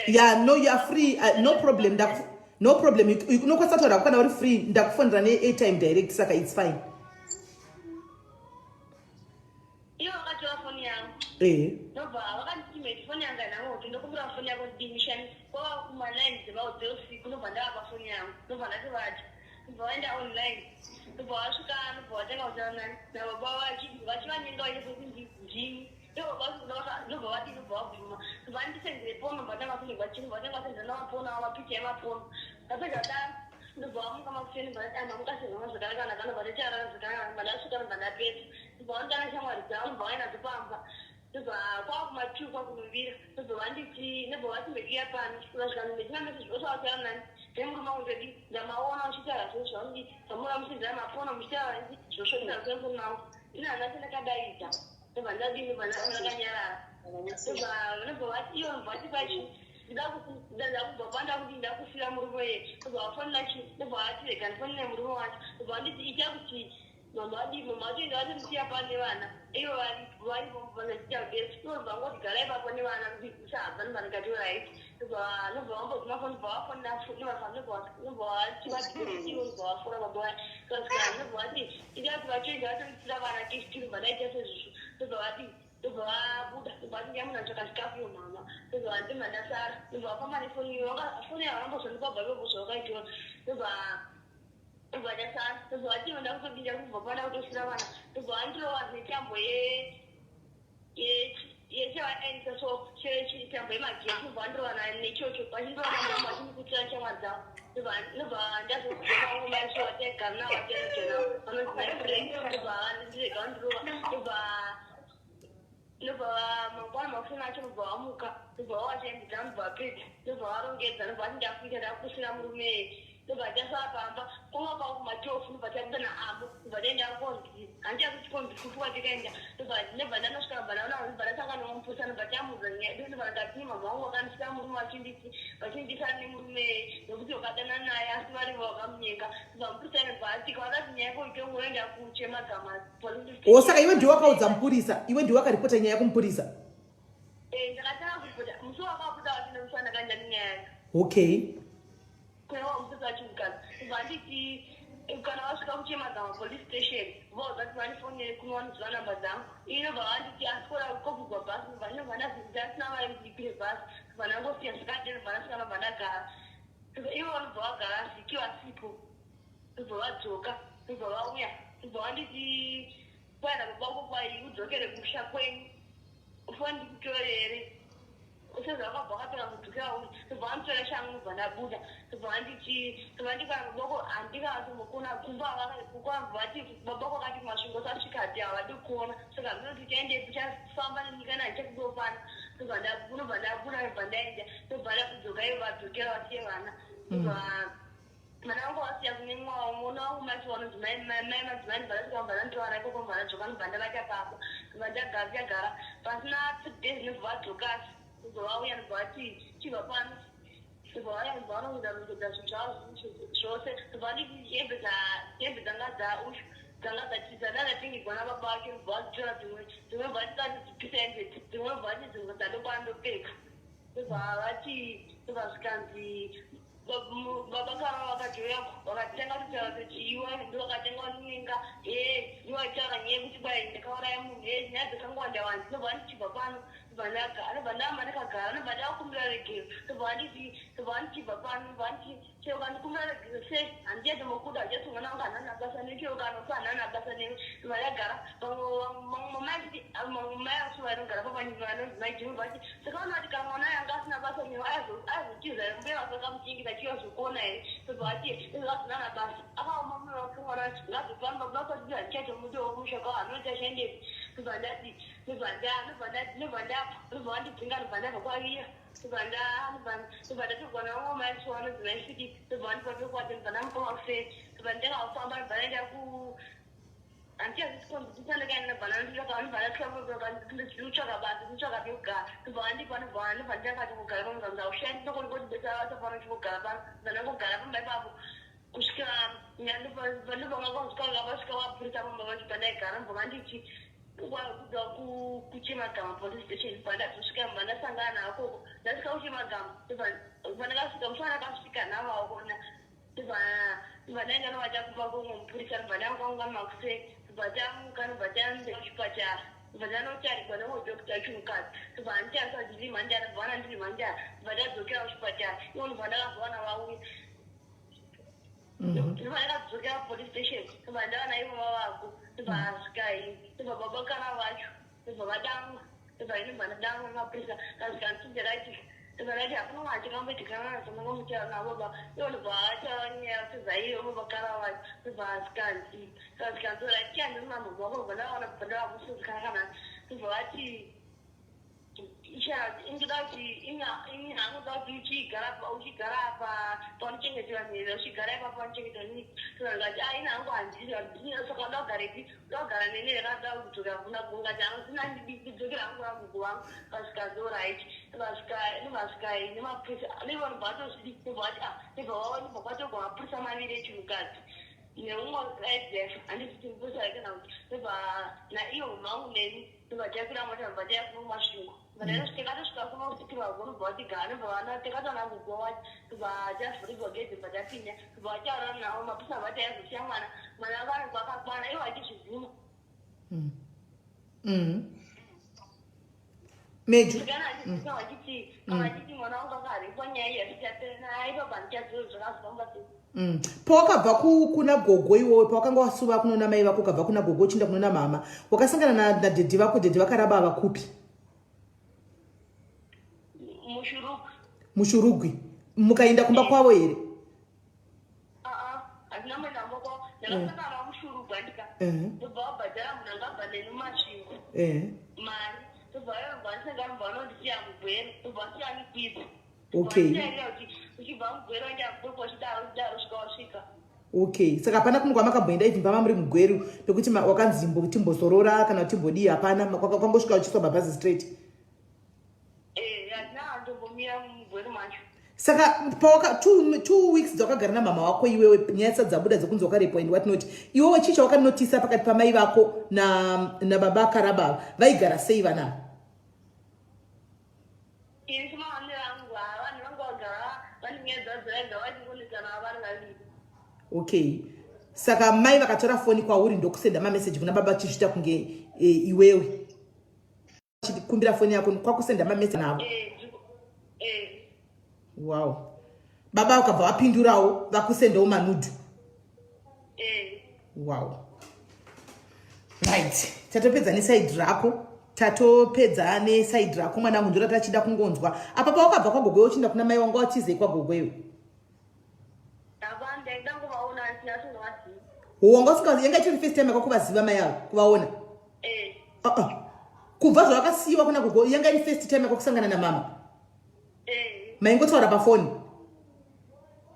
Yeah, no, you are free. No problem. No problem. Unokwanisa kutaura kana uri free. Ndakufonera neairtime direct, saka it's fine.
Ivo vakatora foni yangu. Ndobva vakanditi foni yangu haina kuti ndokumbira foni yako ndimishandise. Kwava kuma9 dzeusiku, ndobva ndavapa foni yangu, ndobva ndatovati, ndobva vaenda online, ndobva vasvika, ndobva vatanga kutaura nababa vachivanyenga vaite sekuti ndini. Ndobva vati, ndobva vabvuma, ndobva vandisendere porn, ndobva tanga sendegwa chii, ndobva tanga vasendera namaporn avo, mapicha emaporn. Ndapedza kudaro, ndobva vamuka makuseni, ndobva ndati mamuka sezvanga zvakanaka, ndobva ndataura zvakanaka, ndobva ndasvika, ndobva ndapedza, ndobva vanditanga shamwari dzavo, ndobva vainadzo pamba, ndobva kwava kuma2 kwakunovira, ndobva vanditi, ndobva vati mekiya pano, vasvika metina meseji osavataura nani nemurume wangu. Ndodi ndamaona uchitaura zvinhu zvaunodi zvamura muchindira maporn, muchitaura zvosvotera kwemurume wangu. Ina handasi ndakadaidza, ndobva ndadii, ndobva ndakanyarara, ndobva vati iyo, ndobva vati kwachi ndakubva panda kuti ndakusira murume ye, ndobva vafonera chi, ndobva vati rega ndifonere murume wacho, ndobva vanditi ita kuti mama vadii, mama vacho vatomisiya pano nevana, ivo varipo vanachiita kudero, ivo vangoti gara ipapo nevana usabva. Ndobva ndikati right, ndobva vambozima foni, ndobva vafonera, ndobva vati vati ivo, ndobva vafona baba vaya, kasvika, ndobva vati ita kuti vachoenda vatomisira vana kechitiri, ndobva ndaita sezvizvo, ndobva vati, ndobva vabuda, ndobva vati ndiyamuna tsvaka chikafu iyo mama, ndobva ndima ndasara, ndobva vafamba nefoni iyo, foni yavo vambozondipa bva ivopo zvavakaitora, ndobva ndasara, ndobva vati ivo ndakutobinda kubva pana kutosira vana, ndobva vandirova netambo yechevaendisa, so tambo yemagetsi, ndobva vandirova nechocho, vachindirova namama, vachindikutsira shamwari dzavo, ndobva ndazozoma maiso vataigara navo, vataigara vanonzi maifriend, ndobva ndirega vandirova, ndobva mangwana makuseni acho, ndobva vamuka, ndobva vawachembidza, ndobva vapedza, ndobva varongedza, ndobva vati ndakuita ndakusira murume, ndobva tasara pamba kwanga kwava kuma12, ndobva tabuda naamo, ndobva taenda konzi handichakuti konzi kupi kwatikaenda, ndobva ndanosvika, ndobva ndaona, ndobva ndasangana nemupurisa, ndobva tamuudza nyaya yedu, ndobva ndati mama vangu vakandisira murume, vachindisana nemurume nekuti vakadanana naye asi varivo vakamunyenga. Ndobva mupurisa ndobva atika vakati nyaya yako itongoenda kuchemagama police station.
O, saka iwe ndiwe wakaudza mupurisa? Iwe ndiwe wakaripota nyaya kumupurisa?
Eh, ndakatanga kuripota musi wakabuda wachina musi wandakaenda nenyaya yacho. Kunewa mupurisa wachimukadzi, ndobva nditi kana vasvika kuchemagama police station vaudza kuti vandifonere kuno, vanoziva namba dzangu. Inobva vanditi asikora kobhugwa bhasi, ndobva ndinobva ndasina mari kuti ndikwire bhasi, ndobva ndangosiya zvakadero, ndobva ndasvika, ndobva ndagara. Ivo vanobva vagara vhiki vasipo, ndobva vadzoka, ndobva vauya, ndobva vanditi kwaenda baba vako, kwai udzokere kumusha kwenyu, ufa ndikutorere sezvakabva vakatora kudzokera uri, ndobva vanditora shangu, ndobva ndabuda, ndobva vanditi, ndobva ndikana babako handikatombokona kumba kwabva vati babako akati kumasvingo sasvika ati havadi kuona, saka ndinoti tichaendepi, tichafamba nenyika nandichakudiwo pano, ndobva ndobva ndabuda, ndobva ndaenda, ndobva ndakudzoka, ivo vadzokera vasiye vana, ndobva mwana wangu wasiya kune mwawo mwana wangu macho vanonzi mai madzimai, ndobva ndasvika, ndobva ndandiwana ikoko, ndobva ndadzoka, ndobva ndavata papa, ndobva ndagara, tichagara pasina 3 days, ndobva vadzoka, ndobva vauya, ndobva vati chibva pano, ndobva vauya, ndobva vanongoda rongedza zvinhu zvavo zvose, ndobva vanditi hembe dzanga dzaushu dzanga dzandatengerwa nababa vake, ndobva vadzitora dzimwe, dzimwe ndobva vati dzipisa hembe dzimwe, ndobva vati dzimwe dzandokwana ndopfeka, ndobva vati, ndobva zvikanzi baba kava vakadzoya vakatanga kutaura kuti iwe ndovakatanga kunyenga, e ndovataura nyaya yekuti kwai ndakauraya munhu, e nyaya dzakangowanda wanda, ndobva ndichibva pano, ndobva ndamba ndakagara, ndobva ndakumbira regero, ndobva vanditi, ndobva vandichibva pano, ndobva vanditi chero kandikumbira regero sei handichatombokuda, hachati mwana wangu hanana basa newe, chero kanofa hanana basa newe. Ndobva ndagara, vamwe mai, mamwe mai acho vanogara papanyika vanonzi mai Jimi vati saka vanoti kana mwana yanga asina basa newe azotiza here, mbuya vasakamuchengeta chivazokuona here? Ndobva vati vasina basa, akaoma moyo wake mwana wacho ngazofamba basa kuti handichatomudiwo kumusha kwavo hanoti achaendepi. Ndobva ndati, ndobva ndobva ndabva, ndobva vandidzinga, ndobva ndabva kwavira, ndobva ndatorwa navamwe mai so vanonzi mai Fiki, ndobva vandipa pekuata, ndobva ndamupa makuseni, ndobva ndanga kufamba, ndobva ndaenda ku Handichazvikonzisandakainabvananditsvaka basa, nditsvaka pekugara, ndobva vandipa, ndobva ndobva ndakati kugara pano kanzi haushandi, ndokondibetsera basa pano chingogara pano, ndobva ndangogara pamba ipapo kusvika ndobva vasvika vapurisa pamba pacho pandaigara, ndobva vanditi kwakuda kuChemagama police station. Pandazosvika mba ndasangana navo koko, ndasvika kuChemagama, ndobva ndakasvika musi wandakasvika navaona, ndobva ndaenda novata kumba komwe mupurisa, ndobva ndangangana makuseni, ndobva tamuka, ndobva taenda kuchipatara, ndobva ndanotarigwa nemudokita wechimukadzi, ndobva anditarisa kuti ndiri mhandara, ndobva vana ndiri mhandara, ndobva tadzokera kuchipatara ivo, ndobva ndakazowana vauya, ndobva ndakadzokera kupolice station, ndobva ndawana ivo vavako, ndobva asvika ini, ndobva baba kana vacho ndobva vadamwa, ndobva ini ndobva ndadamwa nemapurisa, kasvika nditi ndobva ndati hakuna mwana chingamboitikana nacho, ndangomutaura navo baba ivo, ndobva vataura nyaya kupedza iyo baba kana vacho, ndobva asikanzi kasvikanzi ratichandi mambo wako, ndobva ndawana, ndobva ndavakusuzikana kana, ndobva vati indoda kuti ini hangu kuti uchigara apa paunochengetera nherera, uchigara ipapo paunochengetera nini, ndikati a ini hangu handisi, saka uda kugarepi? Uda kugara neni here kana uda kudzokera kuna gungati handina, ndidzokera hangu kuna gogo vangu. Kasvika right, ndobvasvika nemapurisa ivo, ndobva vatozvidi, ndobva vati a ndobva kwatorwa mapurisa maviri echimukadzi neumwe aidef, handisi kuti mupurisa here kana kuti, ndobva naivo mangu neni, ndobva takwira mota, ndobva taya kuno Masvingo, tikatosvika kuno kusitirwa, ndobva vatigara, ndobva vana tikatoona gogo wacho, ndobva tavhurirwa gedhi, ndobva tapinda, ndobva vataura navo mapurisa, vati aizosiya mwana, mwana vanenge vakakwana, ivo vachizvibvuma.
Meju.
Kana achizvibvuma vachiti mwana wangu akaripwa, nyaya iyi yatichapera ipapa, handichazivi zvakazofamba sei.
Pawakabva kuna gogo iwowe, pawakanga wasuva kunona mai vako, ukabva kuna gogo uchienda kunona mama, wakasangana nadhedhi vako, dhedhi vakaraba vakupi?
Mushurugwi.
Mushurugwi. Mukaenda kumba kwavo here?
Aa, handina kuenda kumba kwavo, ndakasangana navo muShurugwi, andika ndobva vabhadhara munhu angabva neni muMasvingo mari, ndobva vabva ndisangana, ndobva vanondisiya muGweru, ndobva vasiya ndikwidza kuti uchibva muGweru waenda Mugweru, uchidaro uchidaro svika wasvika.
Okay, saka hapana kumwe kwamakamboenda even pama muri muGweru pekuti wakanzi timbozorora kana kuti timbodii? Hapana, kwangosvika uchiswa mabhazi straight?
Eh, handina handombomira muGweru macho.
Saka pawaka 2 weeks dzawakagara namama wako iwewe, nyaya dzisati dzabuda dzekunzi wakarepwa and what not, iwewe chii chawakanotisa pakati pamai vako nababa Karabava? Vaigara sei vana?
Ini semaonero angu, vanhu vanga vagara vane nyaya dzavo dzavaigara vachingonetsana vari vaviri.
Okay, saka mai vakatora foni kwauri ndokusenda mameseji kuna baba chizviita kunge iwewe chikumbira foni yako kwakusenda mameseji navo?
Eh, eh.
Wow. Baba ukabva vapindurawo vakusendawo manudes?
Eh.
Wow, right, tatopedza neside rako, tatopedza neside rako mwanangu. Ndora tachida kungonzwa apa pawakabva kwagogoyo uchienda kuna mai wanga watizei kwagogoyo?
Hapana, ndaida kuvaona asina asingavazivi.
Wanga usingazi? Yanga ichiri first time yako kuvaziva mai avo, kuvaona?
Eh.
Uh -uh. Kubva zvawakasiyiwa kuna gogo, yanga iri first time yako kusangana namama?
Eh.
Maingotaura pafoni?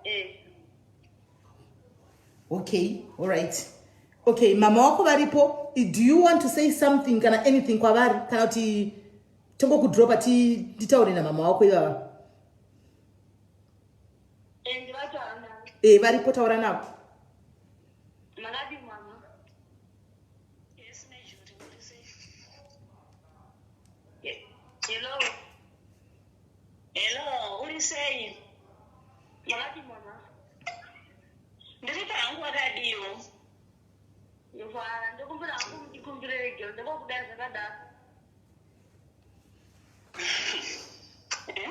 Eh.
Okay, alright, okay. Mama wako varipo? Do you want to say something kana anything kwavari, kana kuti tongokudropa titaure namama wako ivava?
Eh, ndivataura navo.
E, varipo, taura navo.
Makadi mama?
Yes, Major, muri sei?
Hello.
Hello, uri sei?
Makadi mama?
Ndiri pangu, wakadiwo?
Ndofara, ndokumbira hangu mundikumbire regero, ndokokudai zvakadaro.
Eh?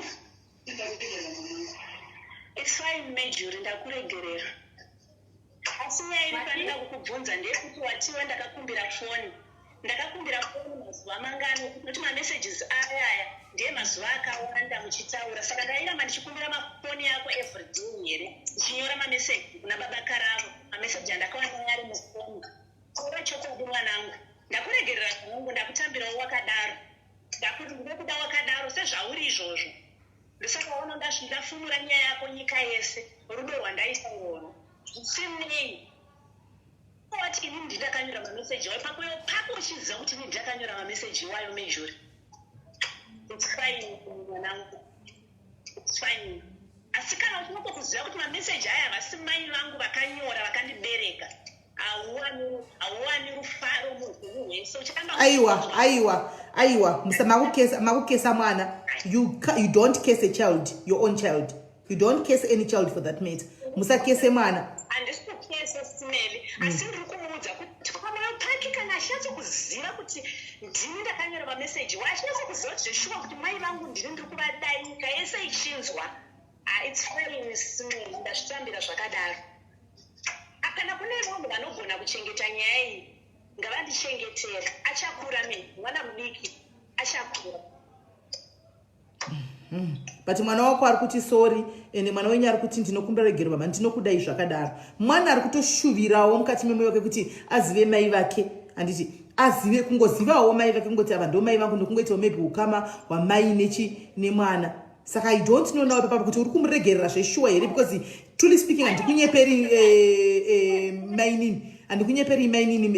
It's fine, Major, ndakuregerera. Asi nyaya iri pandida kukubvunza ndeyekuti watiwe ndakakumbira foni. Ndakakumbira foni mazuva mangani? Nokuti mamessages aya ndiye mazuva akawanda muchitaura. Saka ndairamba ndichikumbira mafoni yako everyday here? Ndichinyora mameseji kuna baba Karavo, mameseji andakawana ari mufoni. Taura chokwadi mwanangu. Ndakuregerera zvangu, ndakutambirawo wakadaro. Ndakuti ndinokuda wakadaro sezvauri izvozvo. Ndosaka waona ndafumura nyaya yako nyika yese, rudo rwandaisa irworwo. Zvisinei.
Wati ini ndakanyora mameseji iwayo pakuyo pako uchiziva kuti ini ndakanyora mameseji iwayo Majori. It's fine mwanangu. It's fine. Asi kana uchinatsa kuziva kuti mameseji aya havasi mai vangu vakanyora vakandibereka hauwani rufaro muupenyu hwese ucharamba
aiwa aiwa aiwa musa makukesa makukesa mwana you, you don't case a child your own child you don't case any child for that matter musakese mwana
handisi kukesa simeli asi ndiri kumuudza kuti pamwoyo pake kana achinyatso kuziva kuti ndini ndakanyora mameseji wa achinyatso kuziva kuti zveshuwa kuti mai vangu ndini ndiri kuvadai nyika yese ichinzwa. Ah, it's fine Simeli, ndazvitambira zvakadaro. Ah, kana kune vanhu vanogona kuchengeta nyaya iyi ngavandichengetere. Achakura me mwana mudiki achakura.
But mwana wako ari kuti sorry ende mwana wenyu ari kuti ndinokumbira regero baba ndinokudai zvakadaro. Mwana ari kutoshuvirawo mukati memwoyo wake kuti azive mai vake handiti azive kungozivawo mai vake kungoti ava ndo mai vangu ndokungoitawo maybe ukama hwamai nechi nemwana. Saka I don't know now papa kuti uri kumuregerera zveshuwa here because truly speaking handikunyeperi mainini handikunyeperi mainini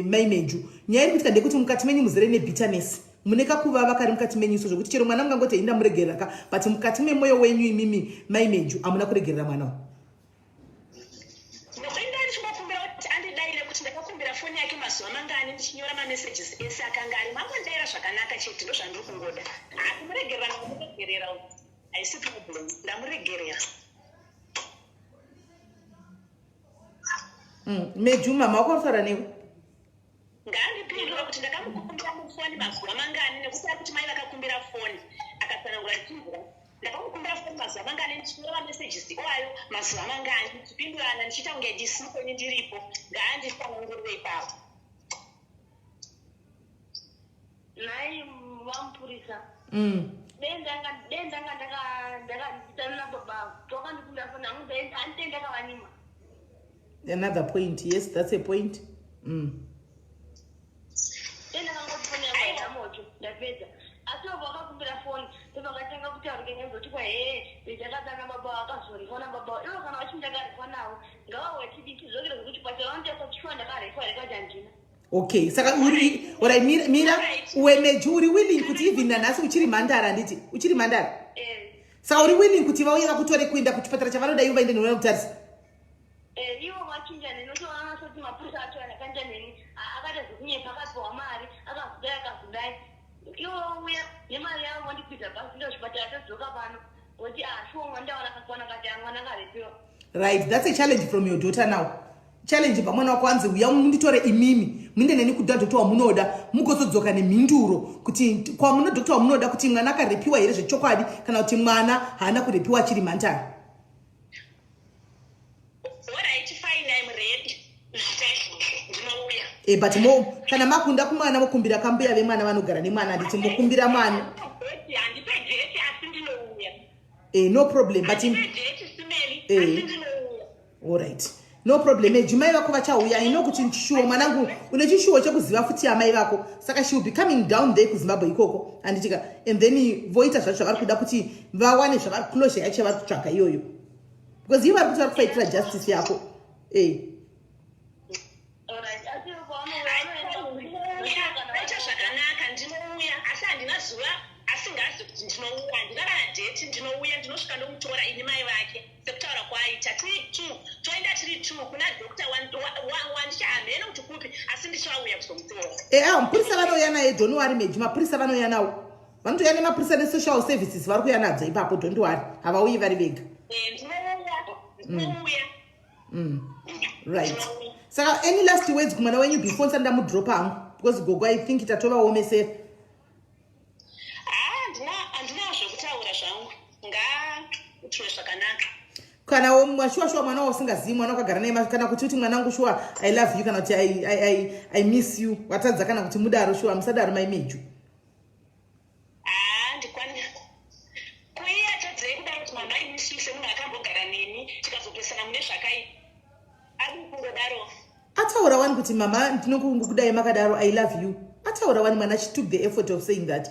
mai Meju. Nyaya iri kuitika ndeyekuti mukati menyu muzere nebitterness. Mune kakuvava kari mukati menyu so zvekuti chero mwana mungangoti ini ndamuregerera ka but mukati memoyo wenyu imimi mai Meju hamuna kuregerera mwana uyu.
Ndokuenda ndichimbokumbira kuti andidaire kuti ndakakumbira foni yake mazuva mangani ndichinyora mamessages ese akanga arimo angondidaira zvakanaka chete ndozvandiri kungoda. Haa kumuregerera ndamuregerera haisi problem ndamuregerera.
Meju mama wako arikutaura newe.
Ngaandipindure kuti ndakamukumbira mufoni mazuva mangani nekuti ari kuti mai vakakumbira foni akatsanangura ndichinzwa ndakamukumbira foni mazuva mangani ndichinyora mamessages iwayo mazuva mangani ndichipindurana ndichiita kunge ndisipo ini ndiripo ngaanditsanangurire ipapo.
Nhai vamupurisa dei ndanga dei ndanga ndaka ndakadana nababa vakandikumbira foni hangu dai handidei ndakavanyima.
Another point, yes, that's a point.
Dei ndakangoti foni yangu haina moto ndapedza asi ivo vakakumbira foni ndovakatanga kutaura kengazoti kwa hee ndakadana baba vakazorifwa nababa ivo kana vachiti ndakarifwa navo ngavauye tidzokere zvekuchipatara vanotaisa kuti shuwa ndakarifwa here kati handina.
Okay, saka uri orai mira, mira uwe Meju uri willing kuti even nanhasi uchiri mhandara handiti uchiri mhandara saka uri willing kuti vauye vakutore kuenda kuchipatara chavanoda ivo vaende newe kutarisa.
Ivo vachinja neni uchiona soti mapurisa acho akanja neni akaita zvekunyepa akapiwa mari akazodai akazodai ivo vauya nemari yavo vondikwidza bhazi kuenda kuchipatara todzoka pano voti ah shuwa mwana ndawana akakwana kati ah mwana akarepiwa.
Right, that's a challenge from your daughter now. Challenge pamwana wako anzi uya munditore imimi muinde neni kuda doctor wamunoda mugozodzoka nemhinduro kuti kwamuno doctor wamunoda kuti mwana akarepiwa here zvechokwadi kana kuti mwana haana kurepiwa achiri mhandara.
Alright, fine, I'm ready. Ndinouya.
But mo kana makunda kumwana mokumbira kambuya vemwana vanogara nemwana handiti mokumbira mwana.
Handipe date asi ndinouya.
No problem but
Handipe date Simeli asi ndinouya.
All right. No problem. Jumai vako vachauya. I know kuti chishuwo mwanangu une chishuwo chekuziva futi amai vako. Saka she will be coming down there kuZimbabwe ikoko. Handitika. And then voita zvacho zvavari kuda kuti vawane zvavari closure yacho yavari kutsvaga iyoyo. Because ivo vari kuti vari kufaitira justice yako.
Vaita zvakanaka ndinouya asi handina zuva asingazi kuti ndinouya handina kana date ndinouya ndinosvika ndomutora ini mai vake sekutaura kwaaita tiri two toenda tiri two kuna doctor wandichahamheno kuti kupi asi ndichauya kuzomutora.
Mapurisa vanouya naye don't worry Meji mapurisa vanouya nawo vanotouya nemapurisa nesocial services vari kuuya nadzo ipapo don't worry havauyi vari vega.
Ndinouya.
Right. Saka any last words kumwana wenyu before ndisati ndamudropa hangu because gogo I think tatovaomesera.
Handina zvekutaura zvangu ngaaitwe zvakanaka.
Kana shuwa shuwa mwana wausingazivi mwana wakagara naye kana kuti uti mwana wangu shuwa I love you kana kuti I miss you watadza kana kuti mudaro shuwa musadaro mai Meju.
Handikwani kuiya tadzei kudaro kuti mama I miss you semunhu akambogara neni tikazopesana mune zvakai adi kungodaro.
Ataura wani kuti mama ndinokungokudai makadaro I love you. Ataura wani mwana she took the effort of saying that.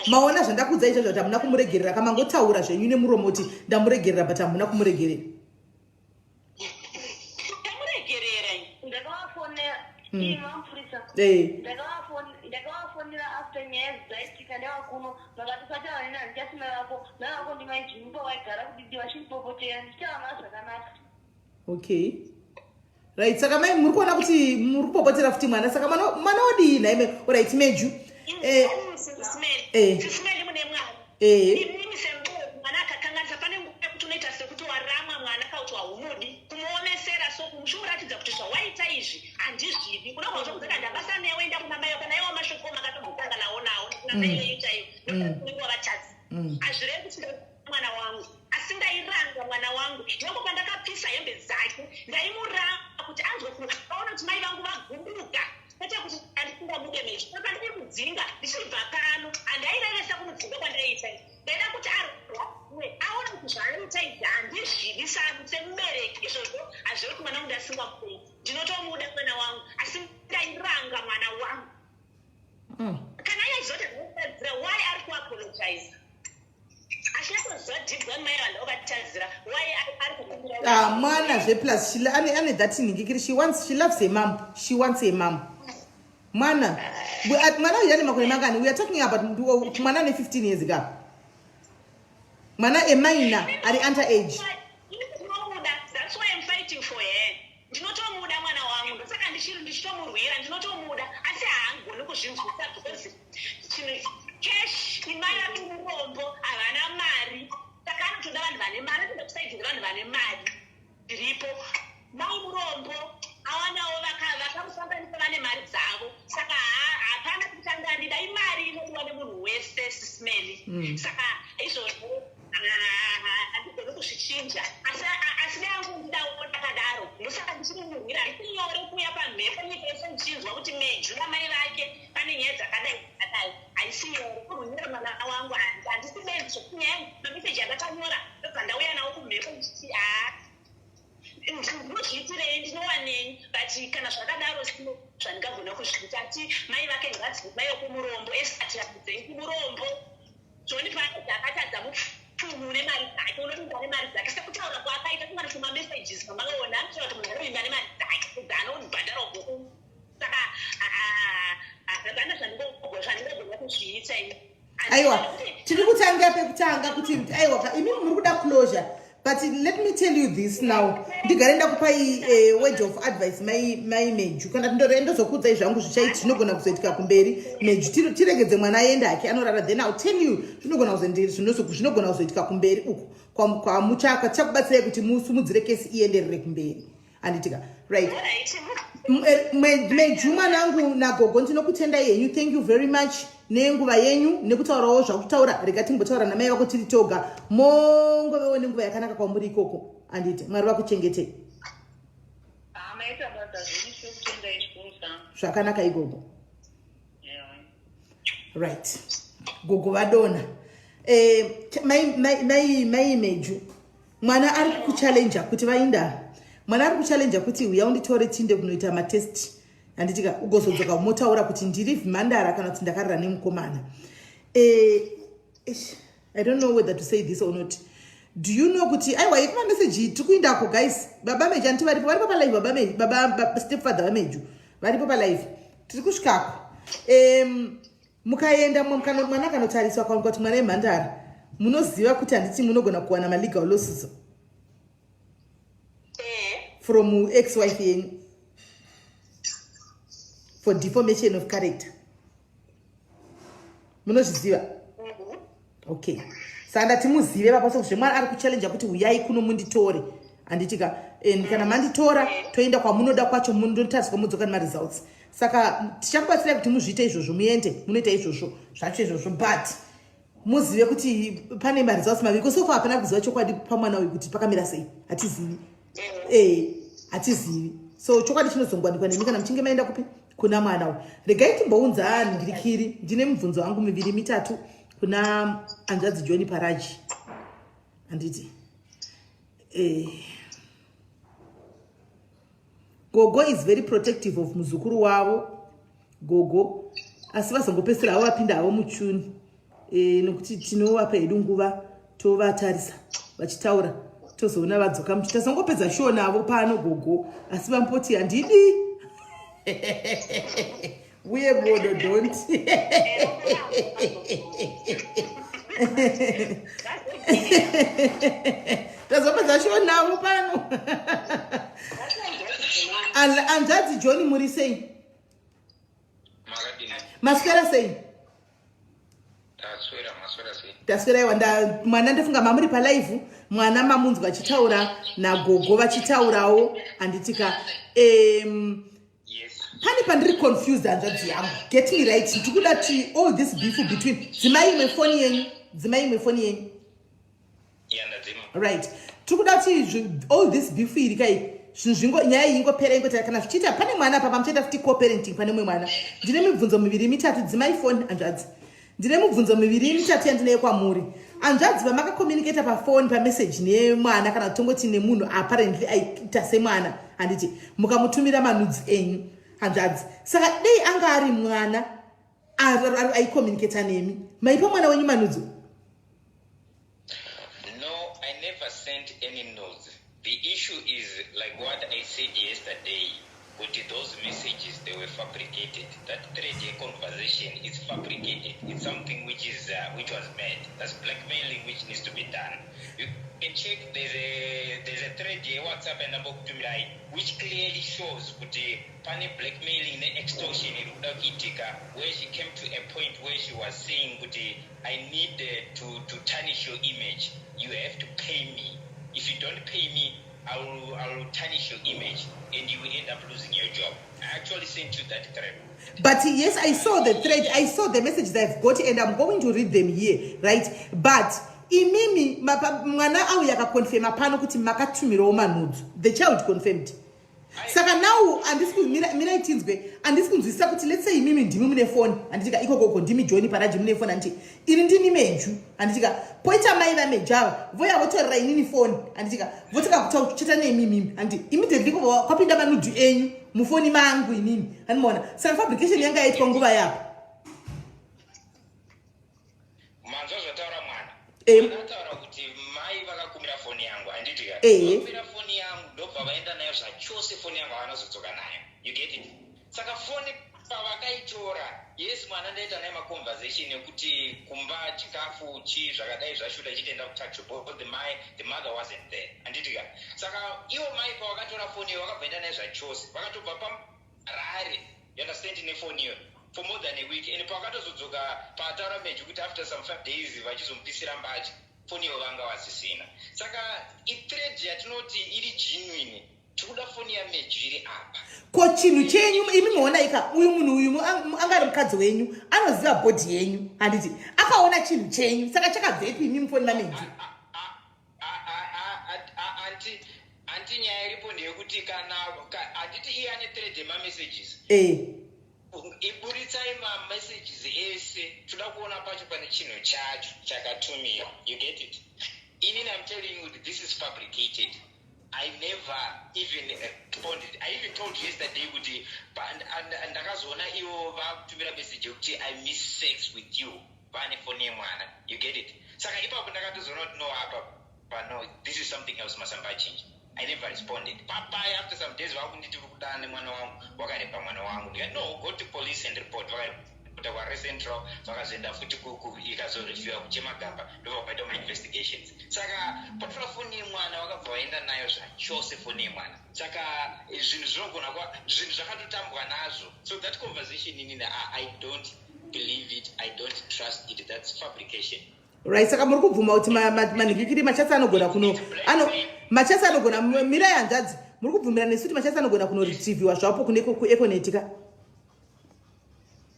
Maona zvandakuudzai izvozvo kuti hamuna kumuregerera kamangotaura zvenyu nemuromo kuti ndamuregerera but hamuna kumuregerera.
Ii mapurisa.
Eh.
Ndakavafonera after nyaya dzaitika ndava kuno vakati usataura neni handichasi mai vako mai vako ndimai Jimmy pawaigara kudidi vachindipopotera ndichitaura navo zvakanaka.
Okay, right. Saka mai, muri kuona kuti muri kupopotera futi mwana. Saka mwana odii nhaime? Alright, Meju.
Sis Melly, mune mwana. Imimi semubereki, mwana akakanganisa, pane nguva yekuti unoita sekuti waramwa mwana kana kuti haumudi kumuomesera, so uchimuratidza kuti zvawaita izvi handizvidi. Unogona kutomudzaka ndabasa newe, enda kuna mai kana iwo mashoko makatombotanga nawo nawo kuna mai venyu chaivo, ndokunenge wavatadza. Hazvirevi kuti mwana wangu, asi ndairanga mwana wangu. Nyange pandakapisa hembe dzake, ndaimuranga kuti anzwe aona kuti mai vangu vagumbuka, kwete kuti handisingamude. Mesho pandaimudzinga ndichibva pano, handairevesa kumudzinga kwandaiita. Ndaida kuti arwadziwe, aone kuti zvaaita izvi handizvidi semubereki. Izvozvo hazvirevi kuti mwana wangu ndasingamudei. Ndinotomuda mwana wangu, asi ndairanga mwana wangu. Kana iye achizoti ndinotadzira, why ari kuapologize? Achinatsoziva deep down mai vanhu vatadzira, why ari kukumbira?
Ah, mwana zve, plus she ane that nhingikiri, she loves her mom, she wants her mom. Mwana mwana uyu ane makore mangani? We are talking about mwana ane 15 years ka, mwana emaina ari under age.
Ndinomuda, that's why I'm fighting for her. Ndinotomuda mwana wangu, ndosaka ndichiri ndichitomurwira. Ndinotomuda, asi haangoni kuzvinzwisa because chinhu cash, imai vake murombo, havana mari. Saka anotoda vanhu vane mari, anotoda kuside revanhu vane mari dziripo. Mai murombo, awanawo vakamusanganisa vane mari dzavo. Saka hapana kuti angandida. Imari inodiwa nemunhu wese, Sis Melly. Saka izvozvo handigoni kuzvichinja, asi neangu ndidawo ndakadaro. Ndosaka ndichimurwira. Handisi nyore kuuya pamhepo nyika yese ndichinzwa kuti Meju namai vake pane nyaya dzakadai dzakadai. Haisi nyore kurwira mwana wangu. Handisi benzi zvokuti nyaya, mameseji andakanyora, ndobva ndauya nawo kumhepo ndichiti, haa, ndinozviitirei, ndinowanei? But kana zvakadaro, sino zvandingagona kuzviita. Ati mai vake ngadzi mai vekumurombo, esati ratidzei kumurombo. John paakazi akatadza mupfumi une mari dzake, unovimba nemari dzake, sekutaura kwaakaita kungani kumamessages mamakaona, anotaura kuti munhu anovimba nemari dzake dzaanobhadhara uko. Saka hapana zvandingogona kuzviita ini.
Aiwa, tiri kutanga pekutanga kuti aiwa ka, imi muri kuda closure, but let me tell you this now. Ndigare ndakupai word of advice, mai Meju. Kana ndozokuudzai zvangu zvichaiti zvinogona kuzoitika kumberi. Meju, tiregedze mwana aende hake anorara, then I'll tell you zvinogona kuzoitika kumberi uku kwamuchaka. Tichakubatsirai kuti musumudzire kesi ienderere kumberi, handitika? Right. Meju mwanangu nagogo, ndinokutendai henyu. Thank you very much nenguva yenyu nekutaurawo zvakutaura. Rega timbotaura namai vako tiri toga. Mongovewo nenguva yakanaka kwamuri ikoko, handiti? Mwari vakuchengetei.
Maita basa zvenyu, sekutendai zvikuru.
Zvakanaka igogo. Right, gogo vadona. Mai Meju, mwana ari kukuchallenja kuti vainda, mwana ari kuchallenja kuti uya unditore tinde kunoita matest, handitika? Ugozodzoka motaura kuti ndiri mhandara kana kuti ndakarara nemukomana. I don't know whether to say this or not. Do you know kuti aiwa, yekumameseji tiri kuindako, guys. Baba Meju anditi varipo, varipo palive. Baba Meju, baba stepfather vaMeju varipo palive, tiri kusvikako. Mukaenda mwana akanotariswa, akaonekwa kuti mwana imhandara, munoziva kuti handiti munogona kuwana malegal losses from ex wife yenyu for deformation of character? Munozviziva? Okay, saka ndati muzive vakwanisa kuzve. Mwana ari kuchallenja kuti uyai kuno munditore, handitika? And kana manditora, toenda kwamunoda kwacho, mundotariswa, mudzoka nemaresults. Saka tichakubatsirai kuti muzviite izvozvo, muende munoita izvozvo zvacho izvozvo, but muzive kuti pane maresults maviri. So far hapana kuziva chokwadi pamwana uyu kuti pakamira sei. Hatizivi, hatizivi. So chokwadi chinozongwanikwa nemi kana muchinge maenda kupi, kuna mwana uyu. Regai timbounza ngirikiri. Ndine mibvunzo wangu miviri mitatu kuna hanzvadzi John Paraji, handiti? Gogo is very protective of muzukuru wavo gogo, asi vazongopedzisira havo vapinda havo muchuni, nokuti tinovapa hedu nguva, tovatarisa vachitaura, tozoona vadzoka muchi. Tazongopedza show navo pano gogo, asi vamboti handidi. Uye bodo don't. Tazopedza shonavo pano. Hanzvadzi John muri sei? Maswera sei?
Taswera, maswera sei?
Taswera iwa nda mwana ndofunga mamuri pa live mwana mamunzwa achitaura nagogo vachitaurawo handitika
Yes.
Pane pandiri confused hanzvadzi yangu. Get me right. Ndikuda ti all this beef between dzimai imwe foni yenyu, dzimai imwe foni yenyu.
Yeah, ndadzima.
Right. Tikuda ti all this beef iri kai zvinhu zvingo nyaya iyi ingopera ingotera kana zvichiita pane mwana apa pamuchaita futi co-parenting pane mumwe mwana. Ndine mibvunzo miviri mitatu dzimai foni hanzvadzi. Ndine mubvunzo miviri mitatu yandinayo kwamuri. Hanzvadzi vamakakommunicata pafoni pamessage nemwana kana tongoti nemunhu apparently aita semwana handiti mukamutumira manudzi enyu hanzvadzi. Saka dei anga ari mwana aicommunicata nemi maipa mwana wenyu manudzi?
No, I never sent any nudes. The issue is like what I said yesterday, kuti those messages they were fabricated. That thread conversation is fabricated. It's something which is which was made. That's blackmailing which needs to be done. You can check there's a thread here WhatsApp and ndambokutumirai which clearly shows kuti pane blackmailing ne-extortion iri kuda kuitika where she came to a point where she was saying kuti I need to tarnish your image. You have to pay me. If you don't pay me, I will tarnish your image and you will end up losing your job. I actually sent you that thread.
But yes, I saw the thread. I saw the messages I've got and I'm going to read them here, right? But imimi, mwana auya akaconfirma pano kuti makatumirawo manudzo. The child confirmed. Saka now handisi mirai tinzwe, handisi kunzwisisa kuti let's say imimi ndimi mune foni, handitika ikokoko ndimi John Paraji mune foni, handiti ini ndini Meju, handitika poita mai vaMeju ava voya votorera inini foni, handitika votika kuchata nemimimi, handiti immediately kwapinda manudhu enyu mufoni mangu inini, handimaona. Saka fabrication yanga yaitwa nguva yapo.
Manzwa zvataura mwana. Mwana ataura kuti mai vakakumira foni yangu, handiti ka? Vakumira foni yangu ndobva vaenda nayo zvachose, foni yangu havana kuzodzoka nayo. You get it? Saka foni pavakaitora, yes, mwana ndaita naye maconversation ekuti kumba chikafu chii zvakadai zvashuta chitenda kutaxi, but the mother wasn't there, handiti ka? Saka ivo mai pavakatora foni iyo vakabva enda nayo zvachose, vakatobva paharare, you understand, nefoni iyo for more than a week. And pavakatozodzoka paataura Meju kuti after some 5 days vachizomupisira mbatya, foni iyo vanga vasisina. Saka ithread yatinoti iri genuine, tikuda foni yaMeju iri apa.
Ko chinhu chenyu imi muonaika uyu munhu uyu anga ari mukadzi wenyu anoziva bhodhi yenyu, handiti akaona chinhu chenyu, saka chakabvepi imi mufoni maMeju?
Anti nyaya iripo ndeyekuti kana handiti iye ane thread yemamessages, iburitsai mamessages ese, toda kuona pacho pane chinhu chacho chakatumiwa. You get it? Inini I'm telling you this is fabricated. I never even responded. I even told you yesterday kuti ndakazoona ivo vakutumira message yekuti I miss sex with you vane foni yemwana. You get it? Saka ipapo ndakatozoona kuti no, apa pano this is something else, masamba achinja. I never responded. Papai after some days vakunditi uri kudana nemwana wangu, wakarepa mwana wangu. Ndikati no, go to police and report. Vakaripota kwaHarare Central, vakazoenda futi ikazorefiwa kuChemagamba, ndobva vaita mainvestigations. Saka patora foni yemwana vakabva vaenda nayo zvachose foni yemwana. Saka zvinhu zvinogona zvinhu zvakatotambwa nazvo. So that conversation inini I don't believe it, I don't trust it. That's fabrication.
Right, saka muri kubvuma kuti manhikikiri machats anogona kuno ano machats anogona mirai hanzvadzi, muri kubvumira nesu kuti machats anogona kunoretrieviwa zvapo kune kuEconet ka?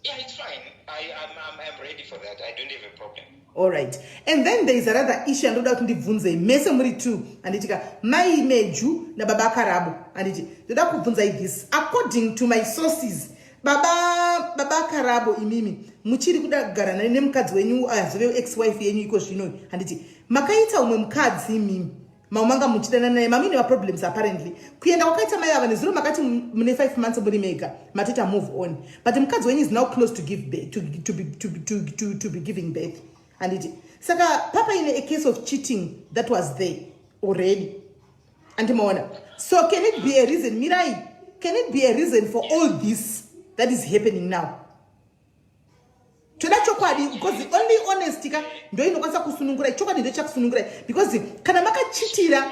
Yeah, it's fine. I'm ready for that. I don't have a problem.
All right, and then there is another issue yandoda kuti ndibvunze mese muri two, handitika mai Meju nababa Karabo, handiti ndoda kubvunzai this. According to my sources, baba Karabo, imimi muchiri kuda kugara nemukadzi wenyu azove ex wife yenyu iko zvino, handiti makaita umwe mukadzi imimi mamanga muchidana naye, mamuine maproblems apparently. Kuenda kwakaita mai ava nezuro makati mune 5 months muri mega, matoita move on, but mukadzi wenyu is now close to give birth, to be giving birth, handiti? Saka papaine a case of cheating that was there already, andimaona? So can it be a reason, mirai Can it be a reason for all this that is happening now? Toda chokwadi, because only honesty ka ndo inokwanisa kusunungurai. Chokwadi ndo chakusunungurai, because kana makachitira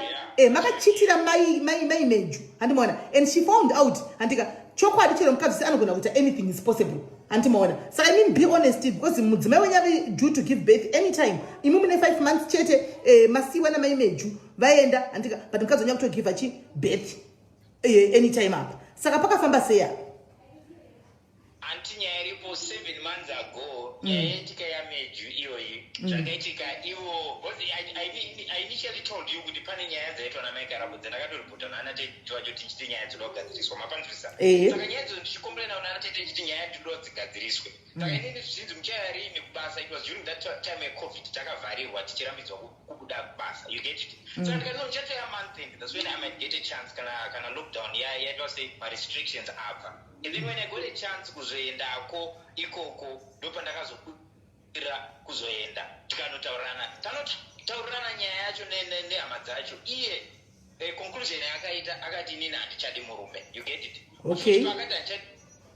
makachitira mai Meju, handimaona, and she found out, handika? Chokwadi, chero mukadzi se anogona kuita, anything is possible, handimaona? Saka imi be honest, because mudzimai wenyu ave due to give birth anytime. Imi mune 5 months chete masiwa namai Meju vaenda, handika? But mukadzi wenyu akutogiva chi birth anytime apa. Saka pakafamba sei apa?
Anti, nyaya iripo, 7 months ago, nyaya yaitika yaMeju iyoyi, zvakaitika ivo, because I initially told you kuti pane nyaya dzaitwa namaiKarabo dzandakatoripota naana tete vacho, tichiti nyaya dzoda kugadziriswa. Mapanzwisa?
Eh.
Saka nyaya idzo ndichikomplaina naana tete ndichiti nyaya dzoda dzigadziriswe. Saka inini zvichinzi muchaya rini kubasa. It was during that time yeCovid, takavharirwa, tichirambidzwa kubuda kubasa, you get it? Saka ndikati, "No, ndichatoya month end. That's when I might get a chance, kana lockdown yaitwa sei, marestrictions abva." And then when I got a chance kuzoendako ikoko, ndopandakazokwira kuzoenda, tikanotaurirana, tanotaurirana nyaya yacho nehama dzacho. Iye conclusion yaakaita, akati, "Inini handichadi murume." You get it? Akati handichadi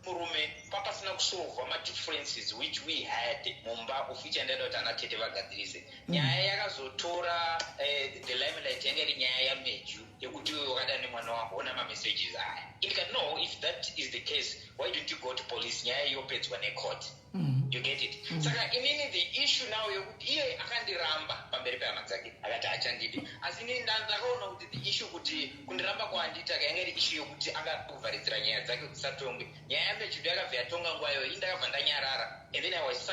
murume, papasina kusolva madifferences which we had mumba, of which andaida kuti ana tete vagadzirise. Nyaya yakazotora the limelight yanga iri nyaya yaMeju, yekuti uyo wakada nemwana wangu, ona mamessages aya. Indikati, "No, if that is the case, why don't you go to police? Nyaya iyopedzwa necourt." You get it? Saka inini the issue now yokuti iye akandiramba pamberi pehama dzake, akati hachandidi, asi inini ndakaona kuti the issue kuti kundiramba kwaandiita yanga iri issue yokuti akakuvharidzira nyaya dzake kuti dzisatongwe. Nyaya yaMejudo yakabva yatonga nguva iyoyo. Ini ndakabva ndanyarara, and then I was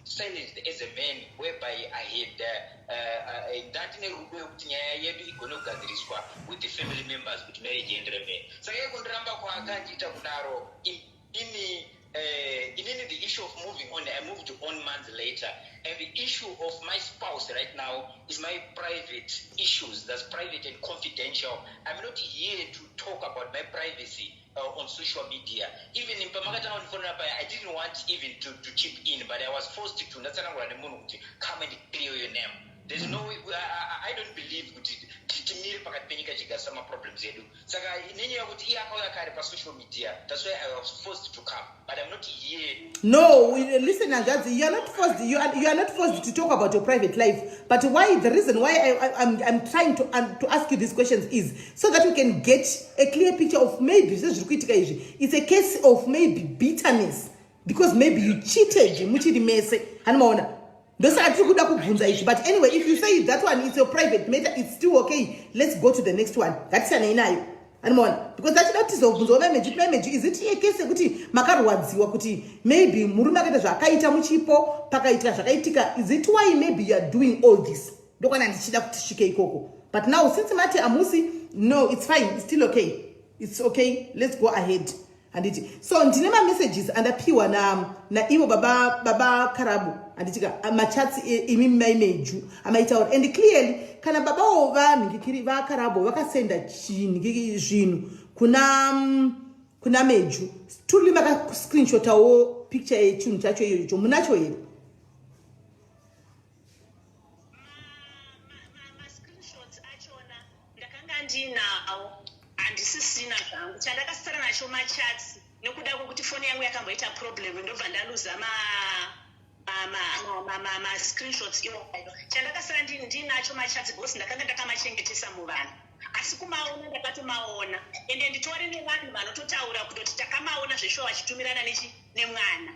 silenced as a man, whereby I had ndandine rudo yekuti nyaya yedu igone kugadziriswa with the family members, kuti marriage iendere mberi. Saka iye kundiramba kwaakandiita kudaro, inini the issue of moving on, I moved on months later, and the issue of my spouse right now is my private issues. That's private and confidential. I'm not here to talk about my privacy on social media. Even pamakatanga kundifonera paya, I didn't want even to chip in, but I was forced to. Ndatsanangura nemunhu kuti come and clear your name. There's no way, I don't believe kuti timire pakati penyika chigadzisa maproblems edu. Saka nenyaya yekuti iye akauya kare pasocial media, that's why I was forced to come, but I'm not here.
No, listen, Anjadzi, you are not forced. You are not forced to talk about your private life. But why? The reason why I'm trying to ask you these questions is so that we can get a clear picture of maybe sezviri kuitika izvi. It's a case of maybe bitterness because maybe you cheated muchiri mese. Hanimaona? Ndosaka tiri kuda kubvunza izvi. But anyway, if you say that one is your private matter, it's still okay. Let's go to the next one. Ngatisanei nayo. Animaona? Because achida kuti tizobvunzawo maimeji kuti, maimeji, is it a case yekuti makarwadziwa kuti maybe murume akaita zvaakaita muchipo, pakaitika zvakaitika? Is it why maybe you are doing all this? Ndokwana ndichida kuti tisvike ikoko. But now since mati amusi, no, it's fine, it's still okay, it's okay, let's go ahead, handiti? So ndine mamessages andapiwa naivo baba Karabu, handitika? Machats imi maimeju amaitaura, and clearly kana babawo vanhingikiri vaKarabo vakasenda chinhingiki zvinhu kuna Meju, truly makascreenshotawo picture yechinhu chacho iyocho, munacho here?
Mascreenshots achona ndakanga ndinawo, handisisina zvangu. Chandakasara nacho machats, nekuda kwekuti foni yangu yakamboita problem, ndobva ndaluza mascreenshots iwayo. Chandakasara ndinacho machats, because ndakanga ndakamachengetesa muvanhu, asi kumaona ndakatomaona. Ende nditori nevanhu vanototaura kutoti takamaona zveshuwa vachitumirana nemwana.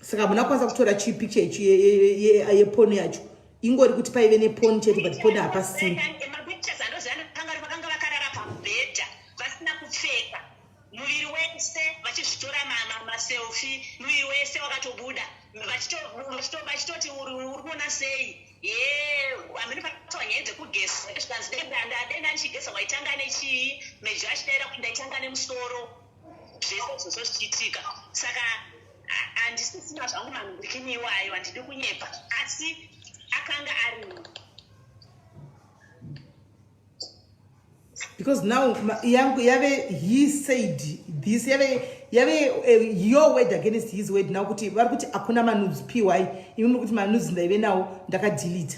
Saka hamuna kukwanisa kutora chipicture ichi yeporn yacho? Ingori kuti paive neporn chete, but porn hapasina.
Mapictures andoziva vakanga vakarara pamubhedha vasina kupfeka muviri wese, vachizvitora maselfie, muviri wese wakatobuda, vachitoti, Uri kuona sei?" Ye hamene pakataura nyaya dzekugesa, zvikanzi, "Denda ndichigesa, waitanga nechii?" Mejo achidaira kuti, "Ndaitanga nemusoro." Zvese izvozvo zvichiitika. Saka handisisina zvangu manhurikini iwayo, handidi kunyepa, asi akanga arimo.
Because now yangu yave he said this, yave your word against his word now, kuti vari kuti hakuna manudes py, imi muri kuti manudes ndaive nawo, ndakadelita.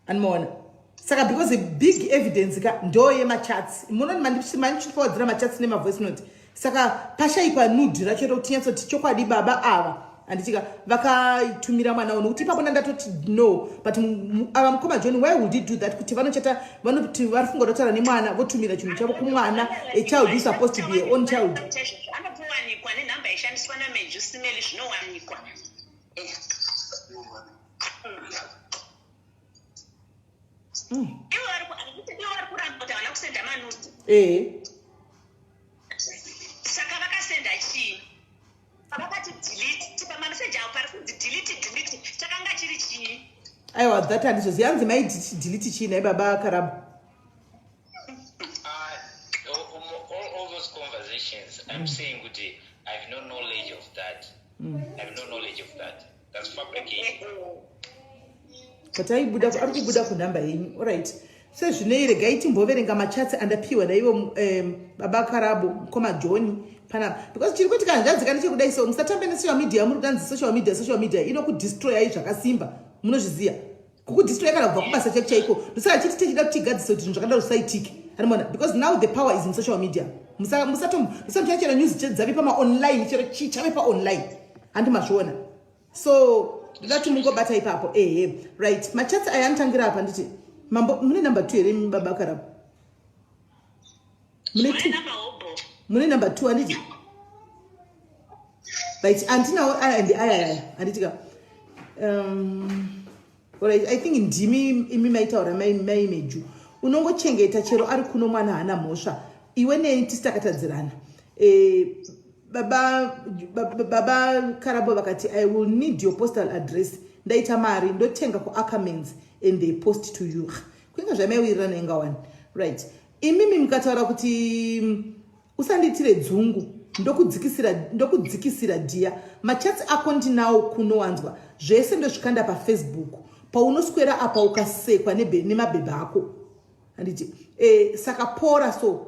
Animaona? Saka because big evidence ka ndo yemachats, munoni mandichifawadzira machats nemavoice note. Saka pashaikwa nude racho rokuti nyatsoti chokwadi baba ava, handitika, vakaitumira mwana uno, kuti ipapo ndandatoti no. But ava mukoma John, why would he do that? Kuti vanochata, vanoti vari funga kutaura nemwana, votumira chinhu chavo kumwana, a child who supposed to be a own child.
Anotowanikwa nenhamba ishandiswa naMejusimeli, zvinowanikwa. Ivo vari kuramba kuti havana kusenda manudes. Saka vakasenda chii? Pavakati delete pamameseji avo, pari kunzi delete, delete, chakanga chiri chii?
Aiwa, that handizozivi. Hanzi maidelete chii nai baba Karabu?
All those conversations, I'm saying kuti I have no knowledge of that. I have no knowledge of that. That's fabricated.
But aibuda, ari kubuda kunhamba yenyu. Alright, sezvinei regai timboverenga machats andapiwa naivo baba Karabo, mukoma John panapa, because chiri kuitika, hanzvadzika, ndechekudai. So musatambe nesocial media. Muri kutanzi social media, social media inokudestroyai zvakasimba, munozviziva, kukudestroya kana kubva kubasa chaiko chaiko. Ndosaka chiti techida kuti tigadzise kuti zvinhu zvakadaro zvisaitike, anomona, because now the power is in social media. Musatombocha chero news dzave pamaonline, chero chii chave paonline, handi mazviona? So ndoda kuti mungobata ipapo. Ehe, right, machats aya anotangira apa. Nditi mambo mune number 2 here, baba Karabo? Mune two?
Mune mahobo.
Mune number 2, handiti? Right, handinawo aya, ndi aya aya, handitika? Alright, I think ndimi imi maitaura maimeju. Unongochengeta chero ari kuno, mwana haana mhosva. Iwe neni tisi takatadzirana. Baba Karabo vakati, "I will need your postal address. Ndaita mari, ndotenga kuAckermans and they post to you." Kuinga zvamaiwirirana inga wani. Right, imimi mukataura kuti usandiitire dzungu, ndokudzikisira, ndokudzikisira dhiya. Machats ako ndinawo kunowanzwa zvese, ndozvikanda paFacebook paunoswera apa ukasekwa nemabhebha ako, handiti? Saka pora. So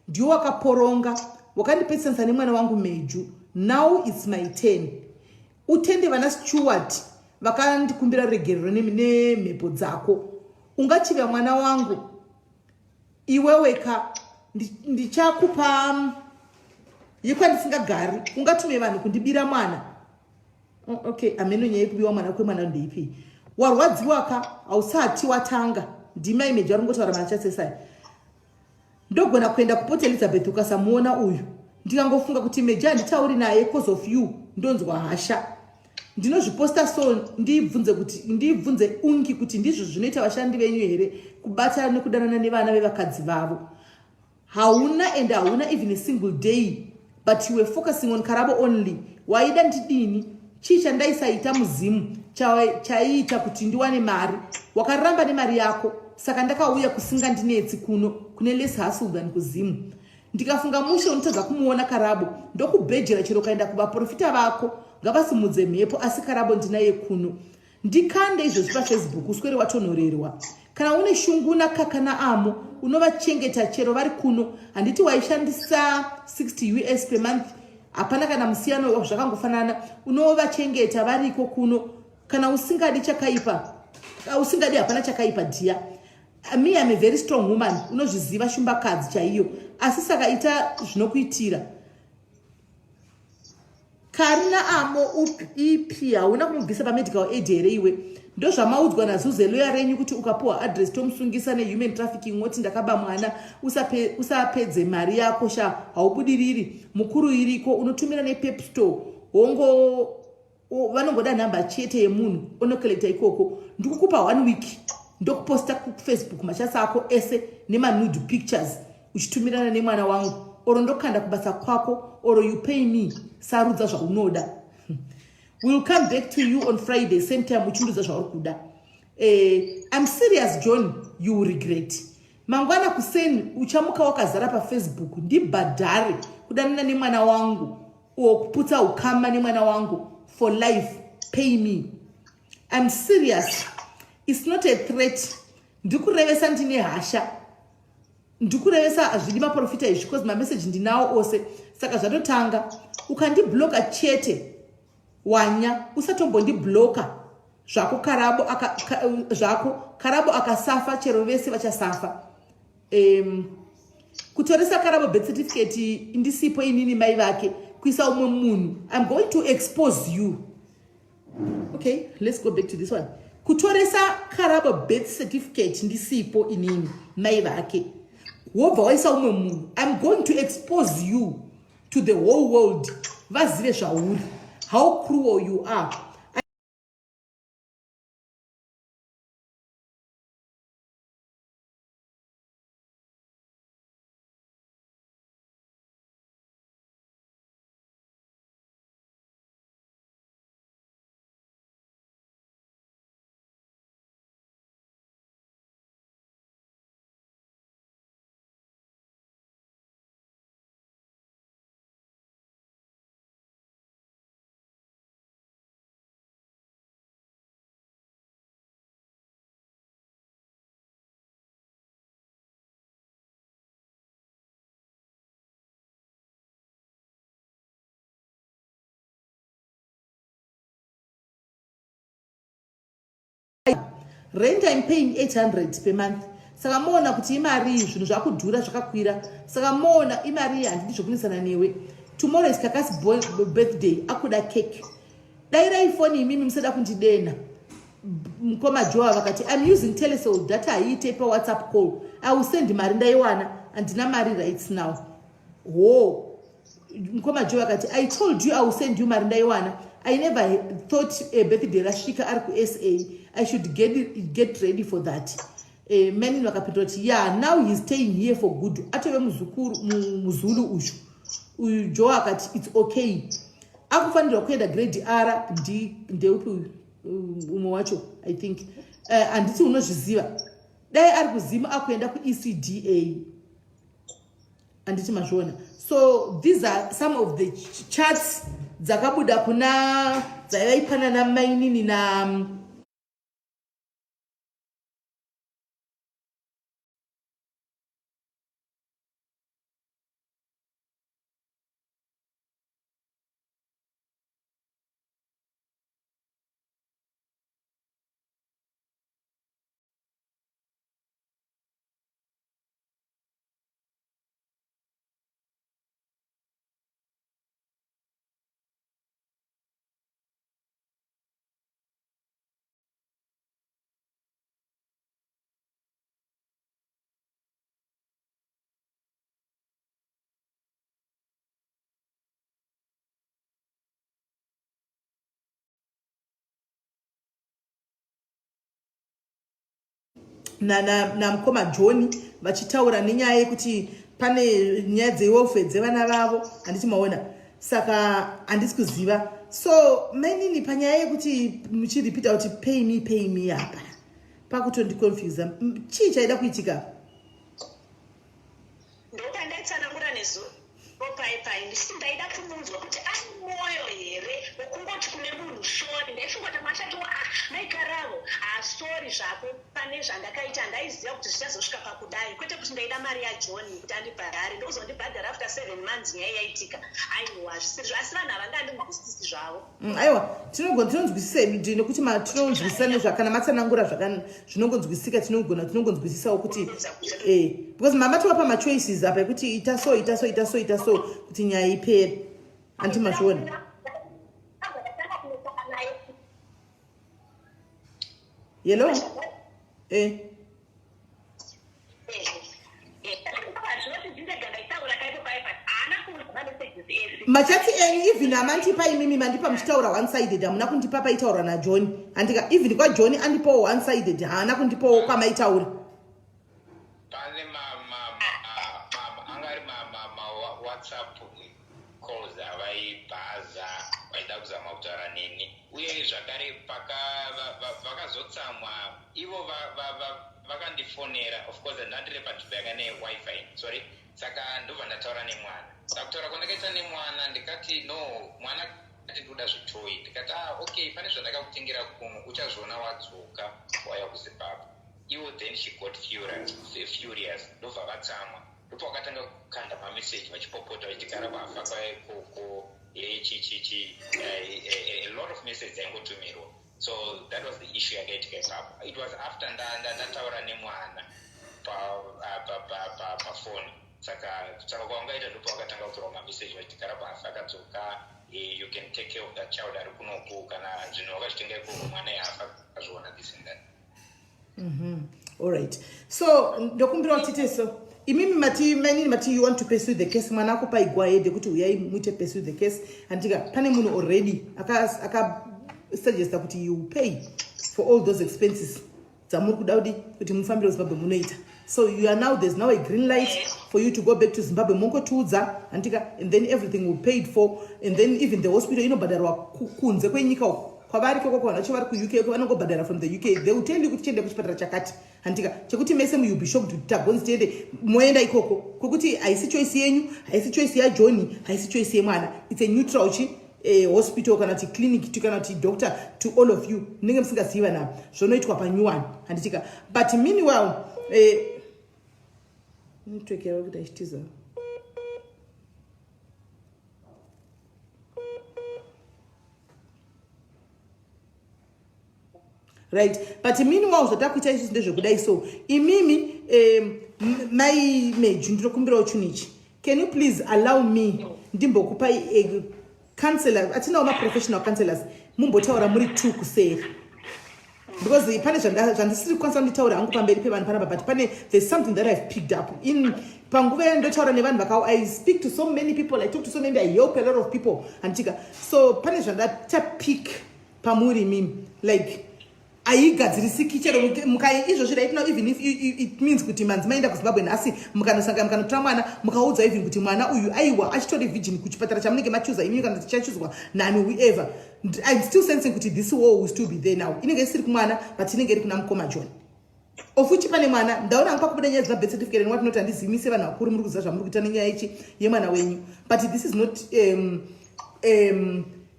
ndiwo wakaporonga, wakandipetsanisa nemwana wangu Meju. Now it's my turn. Utende vana Stewart vakandikumbira regerero nemhepo dzako. Ungachiva mwana wangu iweweka, ndichakupa yekwandisingagari. Ungatume vanhu kundibira mwana? Oh, okay, ameno nyaya yekubiwa mwana kwemwana ndeipi? Warwadziwa ka, hausati watanga. Ndima imeji vari kungotaura machasesai. Ndogona kuenda kuPort Elizabeth ukasamuona uyu. Ndikangofunga kuti Meja handitauri naye cause of you, ndonzwa hasha. Ndinozviposta, so ndibvunze kuti, ndibvunze ungi kuti ndizvo zvinoita vashandi venyu here, kubata nekudanana nevana vevakadzi vavo? Hauna and hauna even a single day, but you were focusing on Karabo only. Waida ndidini? Chii chandaisaita muzimu chaiita kuti ndiwane mari? Wakaramba nemari yako, saka ndakauya kusingandinetsi kuno, kune less hustle than kuzimu. Ndikafunga mushe unotadza kumuona Karabo, ndokubhejera. Chero ukaenda kuvaprofita vako, ngavasimudze mhepo, asi Karabo ndinaye kuno. Ndikande izvozvi paFacebook, uswere watonhorerwa. Kana une shungu nakaka naamo, unovachengeta chero vari kuno. Handiti waishandisa 60 US per month? Hapana kana musiyano, zvakangofanana. Unovachengeta variko kuno kana usingadi chakaipa. Usingadi, hapana chakaipa dhiya. Me, am a very strong woman, unozviziva, shumbakadzi chaiyo. Asi saka ita zvinokuitira. Karina amo ipi? Hauna kumubvisa pamedical aid here iwe? Ndozvamaudzwa nazuzeloya renyu kuti ukapiwa address tomusungisa nehuman trafficking, woti ndakaba mwana. Usapedze mari yako sha, haubudiriri. Mukuru iriko, unotumira nePep Store. Hongo, vanongoda nhamba chete yemunhu onocollecta ikoko. Ndikukupa one week, ndokuposta kuFacebook machasa ako ese nemanude pictures uchitumirana nemwana wangu, oro ndokanda kubasa kwako, oro you pay me. Sarudza zvaunoda. Will come back to you on Friday, same time, uchindudza zvauri kuda. I'm serious, John, you will regret. Mangwana kuseni uchamuka wakazara paFacebook. Ndibhadhare kudanana nemwana wangu or kuputsa ukama nemwana wangu for life. Pay me. I'm serious, it's not a threat. Ndikurevesa, ndine hasha, ndikurevesa. Hazvidi maprofita izvi, because mameseji ndinawo ose. Saka zvatotanga, ukandibloka chete wanya. Usatombondibloka. Zvako Karabo aka, ka, zvako Karabo akasafa chero vese vachasafa. Kutoresa Karabo birth certificate ndisipo inini mai vake kuisa umwe munhu. I'm going to expose you. Okay, let's go back to this one. Kutoresa Karabo birth certificate ndisipo inini mai vake. Wobva waisa umwe munhu. I'm going to expose you to the whole world. Vazive zvauri. How cruel you are. Rent I'm paying 800 per month. Saka moona kuti imari zvinhu zvakudhura zvakakwira. Saka moona imari handidi zvokunisana newe. Tomorrow is Kaka's birthday, akuda cake. Dairai foni imimi musada kundidena. Mukoma Joa vakati I'm using Telecel data haiite pa WhatsApp call. I will send mari ndaiwana. Handina mari right now. Ho. Mukoma Joe akati I told you I will send you mari ndaiwana. I never thought a birthday rasvika ari kuSA. I should get ready for that. Manini vakapindura kuti yeah, now he's staying here for good. Atove muzukuru muzulu uyu. Uyu Joe akati it's okay. Akufanirwa kuenda grade R ndi ndeupi uyu umwe wacho I think. Handiti unozviziva. Dai ari kuZimu akuenda kuECDA. Anditi mazviona. So these are some of the chats dzakabuda kuna dzaivaipana namainini na namukoma John vachitaura nenyaya yekuti pane nyaya dzewelfare dzevana vavo, handiti maona. Saka handisi kuziva. So mainini panyaya yekuti muchiripita kuti pay me, pay me apa pakutondiconfusa. Chii chaida kuitika?
Ndopandaitsanangura nezuro pai pai ndisiti ndaida kumunzwa kuti ari mwoyo here wekungoti kune munhu sorry. Ndaifunga kuti machati ah maikaravo ah sorry zvako pane zvandakaita, handaiziva kuti zvichazosvika pakudai, kwete kuti ndaida mari yaJohn kuti andibhadhare ndokuzondibhadhara after 7 months nyaya yaitika. Aiwa hazvisiri, asi vanhu havangandinzwisisi zvavo.
Aiwa tinonzwisisa hedu nekuti tinonzwisisa nezvakana matsanangura zvinongonzwisika, tinogona tinongonzwisisawo kuti because mama tovapa machoices apa ekuti ita so, ita so, ita so, ita so kuti nyaya ipere. Anti mazviona? Hello? Machati enyu even amandipa imimi mandipa muchitaura one sided, hamuna kundipa paitaura naJohn. Handika even kwaJohn andipawo one sided, haana kundipawo kwamaitaura.
Pane anga ari WhatsApp calls avaibhaza vaida kuzama kutaura neni, uye zvakare vakazotsamwa ivo vakandifonera. Of course ndandiri panzvimbo yanga newifi, sorry. Saka ndobva ndataura nemwana. Saka kutaura kwandakaita nemwana ndikati no, mwana ati ndikuda zvitoyi. Ndikati ah okay, pane zvandakakutengera kuno, uchazviona wadzoka wauya kuZimbabwe. Iwo then she got furious, ndobva vatsamwa, ndopa vakatanga kukanda mameseji vachipopota vachiti kwafa kwaikoko chichichi, a lot of message dzaingotumirwa. So that was the issue yakaitika ipapo. It was after ndataura nemwana pafoni. Saka saka kwaungaita ndipo wakatanga kutorwa mameseji vachiti Karabo afa akadzoka, you can take care of that child ari kunoku, kana zvinhu wakazvitenga ikoko mwana afa akazviona, this and that.
All right, so ndokumbira kuti tiite so. Imimi mati, mainini mati you want to pursue the case. Mwana akupai go ahead yekuti uyai muite pursue the case, handika? Pane munhu already akasuggesta kuti you pay for all those expenses dzamuri kuda kudi kuti mufambire kuZimbabwe munoita. So you are now, there's now a green light for you to go back to Zimbabwe. Mongotiudza, handika? And then everything will paid for, and then even the hospital inobhadharwa kunze kwenyika uko kwavari koko. Vanhu vacho vari kuUK ko, vanongobhadhara from the UK. They will tell you kuti chiende kuchipatara chakati, handika? Chekuti mese you'll be shocked kuti tagonzi tiende, moenda ikoko, kwekuti haisi choice yenyu, haisi choice yaJohn, haisi choice yemwana. It's a neutral chi hospital kana kuti clinic kana kuti doctor to all of you. Munenge musingazivi vanhu ava, zvonoitwa panyuwani, handitika? But meanwhile, network yavo kuti achitiza. Right, but meanwhile zvatakuita isusu ndezvekudai. So imimi, mai Meju, ndinokumbirawo chinhu ichi. Can you please allow me ndimbokupai counselor? Atinawo maprofessional counselors. Mumbotaura muri two kuseri, because pane zvandisiri kukwanisa kunditaura hangu pamberi pevanhu panapa, but pane, there's something that I've picked up in panguva yandotaura nevanhu vaka, I speak to so many people, I talk to so many, I help a lot of people, handitika? So pane zvandatapick pamuri imimi, like haigadzirisiki chero mukai izvozvi right now. Even if it means kuti manzi maenda kuZimbabwe nhasi, mukanosanga, mukanotora mwana, mukaudza even kuti mwana uyu aiwa achitori virgin kuchipatara chamunenge machuza imimi kana tichachuzwa nani, whoever, I'm still sensing kuti this war will still be there. Now inenge isiri kumwana, but inenge iri kuna mukoma John, of which pane mwana. Ndaona hangu pakubuda nyaya dzemabirth certificate and what not. Handizimise vanhu vakuru, muri kuziva zvamuri kuita nenyaya ichi yemwana wenyu, but this is not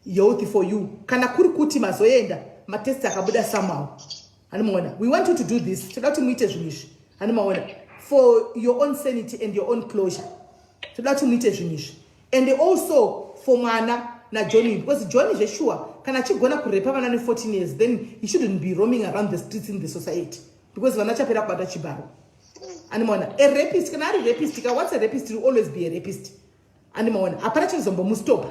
healthy for you. Kana kuri kuti mazoenda, matest akabuda somehow, handimaona? We want you to do this. Toda kuti muite zvinhu izvi, handimaona? For your own sanity and your own closure, toda kuti muite zvinhu izvi, and also for mwana naJohn, because John zvesure kana achigona kurepa vana ne14 years, then he shouldn't be roaming around the streets in the society, because vana chapera kubata chibharo, andimaona? A rapist, kana ari rapist ka, once a rapist will always be a rapist, andimaona? Hapana chinozombomustopa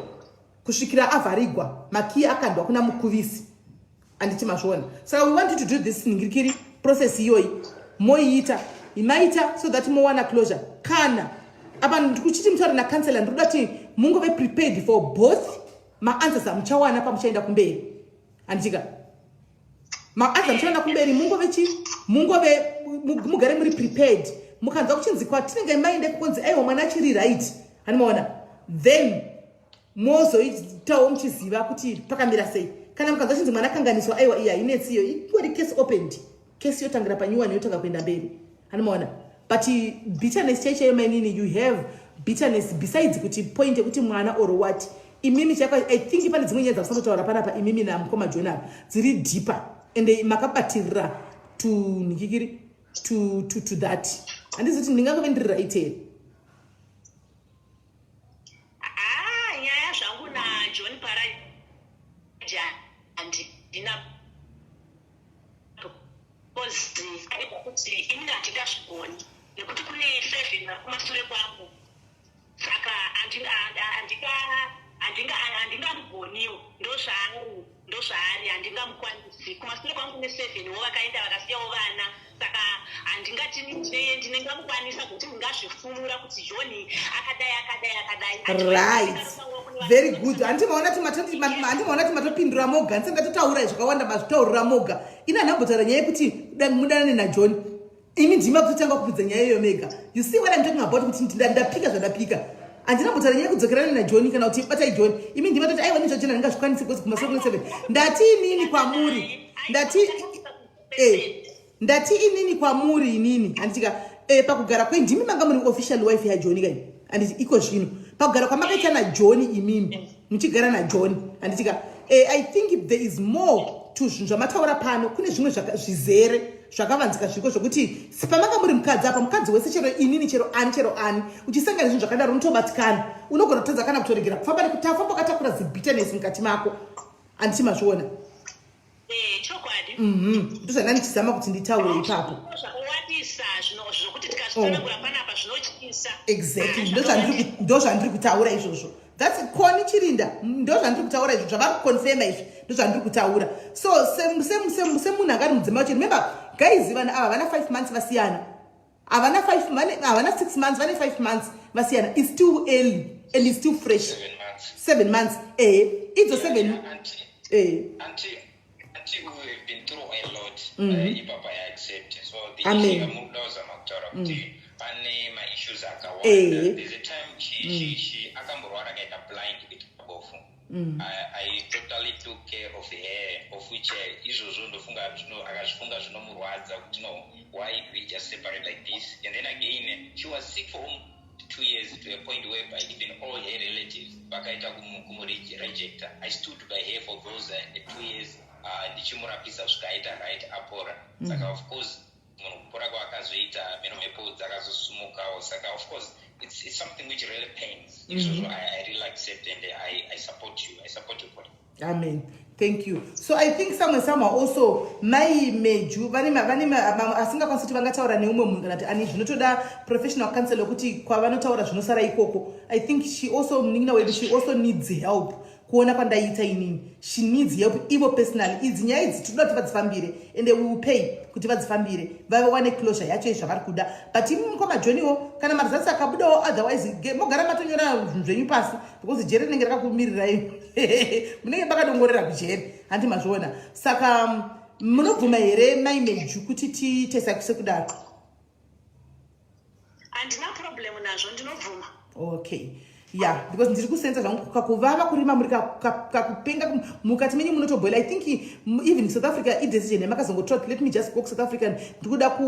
kusvikira avharigwa makiyi, akandwa kuna mukuvisi, anditi mazviona? Saka we want you to do this ningirikiri process iyoyi, moiita maita so that mowana closure. Kana apa ndikuchiti mutaure nacounselor, ndikuda kuti mungove prepared for both maanswers amuchawana pamuchaenda kumberi, handitika? Maanswers amuchawana kumberi, mungove chi mungove mugare muri prepared. Mukanzwa kuchinzi kwatinenge maende kukonzi aiwa mwana achiri right, handimaona? Then mozoitawo muchiziva kuti pakamira sei. Kana mukanzwa chinzi mwana akanganiswa, aiwa, iya hainetsi iyo, ingori case opened, case yotangira panyuwani, yotanga kuenda mberi, handimaona? But bitterness chaichaiyo, mainini, you have bitterness besides kuti point yekuti mwana or what. Imimi chako, I think pane dzimwe nyaya dzamusandotaura panapa imimi namukoma John apa dziri deeper, ende makabatirira to nikikiri to that. Handizi kuti ndingangove ndiri right here.
Ah, nyaya zvangu naJohn Paraja handina, because aida kuti inini handingazvigoni nekuti kune seven vari kumasure kwangu, saka handingamugoniwo. Ndozvaari, ndozvaari, handingamukwanisi. Kumasure kwangu kune seven wo vakaenda vakasiyawo vana, saka handingati ndinengamukwanisa kuti ndingazvifumura kuti John akadai, akadai, akadai.
Right, very good. Handimaona kuti matopindura moga? Ndisingatotaura zvakawanda, mazvitaurira moga. Ina handambotaura nyaya yekuti mudanane naJohn. Imi ndima kutotanga kupidza nyaya iyoyo mega. You see what I'm talking about, kuti ndapika zvandapika? Handina mbotaura nyaya yekudzokerana naJohn kana kuti batai John. Imi ndima toti aiwa, nezvaJohn handingazvikwanisi because kumasure kune seven. Ndati inini kwamuri, ndati inini kwamuri inini, handitika? Pakugara kwendimi manga muri official wife yaJohn kai, handiti? Iko zvino pakugara kwamakaita naJohn, imimi muchigara naJohn, handitika? I think there is more to zvinhu zvamataura pano. Kune zvimwe zvizere zvakavanzika zviriko zvokuti pamanga muri mukadzi apa, mukadzi wese, chero inini, chero ani, chero ani, uchisangana nezvinhu zvakadaro unotobatikana, unogona kutadza kana kutoregera kufamba nekuti tafamba wakatakura zibitterness mukati mako, handiti mazviona? Ndozvanda ndichizama kuti nditaure ipapo.
Zvakawandisa zvokuti tikazvitsanangura panapa zvinotyisa.
Exactly, ndozvandiri kutaura izvozvo. That's Koni Chirinda. Ndozvandiri kutaura izvo, zvavari kuconfirma izvi, ndozvandiri kutaura. So semunhu akari mudzimai wacho, remember guys, vanhu ava vana 5 months vasiyana, havana 5, havana 6 months, vane 5 months vasiyana. It's still early and it's still fresh.
7 months.
7 months, ehe, idzo 7.
Yeah, auntie, we have been through a lot. Ipapa I accept. So the
Amen.
issue yamunoda kuzama kutaura kuti pane maissues akawanda. There's a time she akamborwara, akaita blind, kuita bofu. I totally took care of her, of which izvozvo ndofunga akazvifunga zvinomurwadza kuti, "No, why do we just separate like this?" And then again, she was sick for almost 2 years, to a point whereby even all her relatives vakaita kumurejecta. I stood by her for those 2 years, ndichimurapisa kusvika aita right, apora. Saka of course munhu kupora kwaakazoita, mheno mhepo dzakazosumukawo. Saka of course it's something which really pains. Izvozvo I really accept and I support you. I support your point.
Amen, thank you. So I think somewhere, somehow also mai Meju vane asingakwanisi kuti vangataura neumwe munhu kana kuti ani, zvinotoda professional counsel wekuti kwavanotaura zvinosara ikoko. I think she also, munin'ina wedu, she also needs help. Kuona kwandaita inini, she needs help ivo personally. Idzi nyaya idzi tinoda kuti vadzifambire, and we will pay kuti vadzifambire, vawane closure yacho zvavari kuda. But imi mukoma Johniwo, kana maresults akabudawo, otherwise mogara matonyora zvinhu zvenyu pasi, because jeri rinenge rakakumirirai, munenge makadongorera kujeri, handi mazviona? Saka munobvuma here, mai Meju, kuti tiite sekudaro?
Handina problem nazvo, ndinobvuma.
Okay, yeah, because ndiri kusenza zvangu kakuvava kurima muri kakupenga mukati menyu munotobhoila. I think even South Africa idecision yamakazongotora kuti, "Let me just go kuSouth Africa, ndikuda ku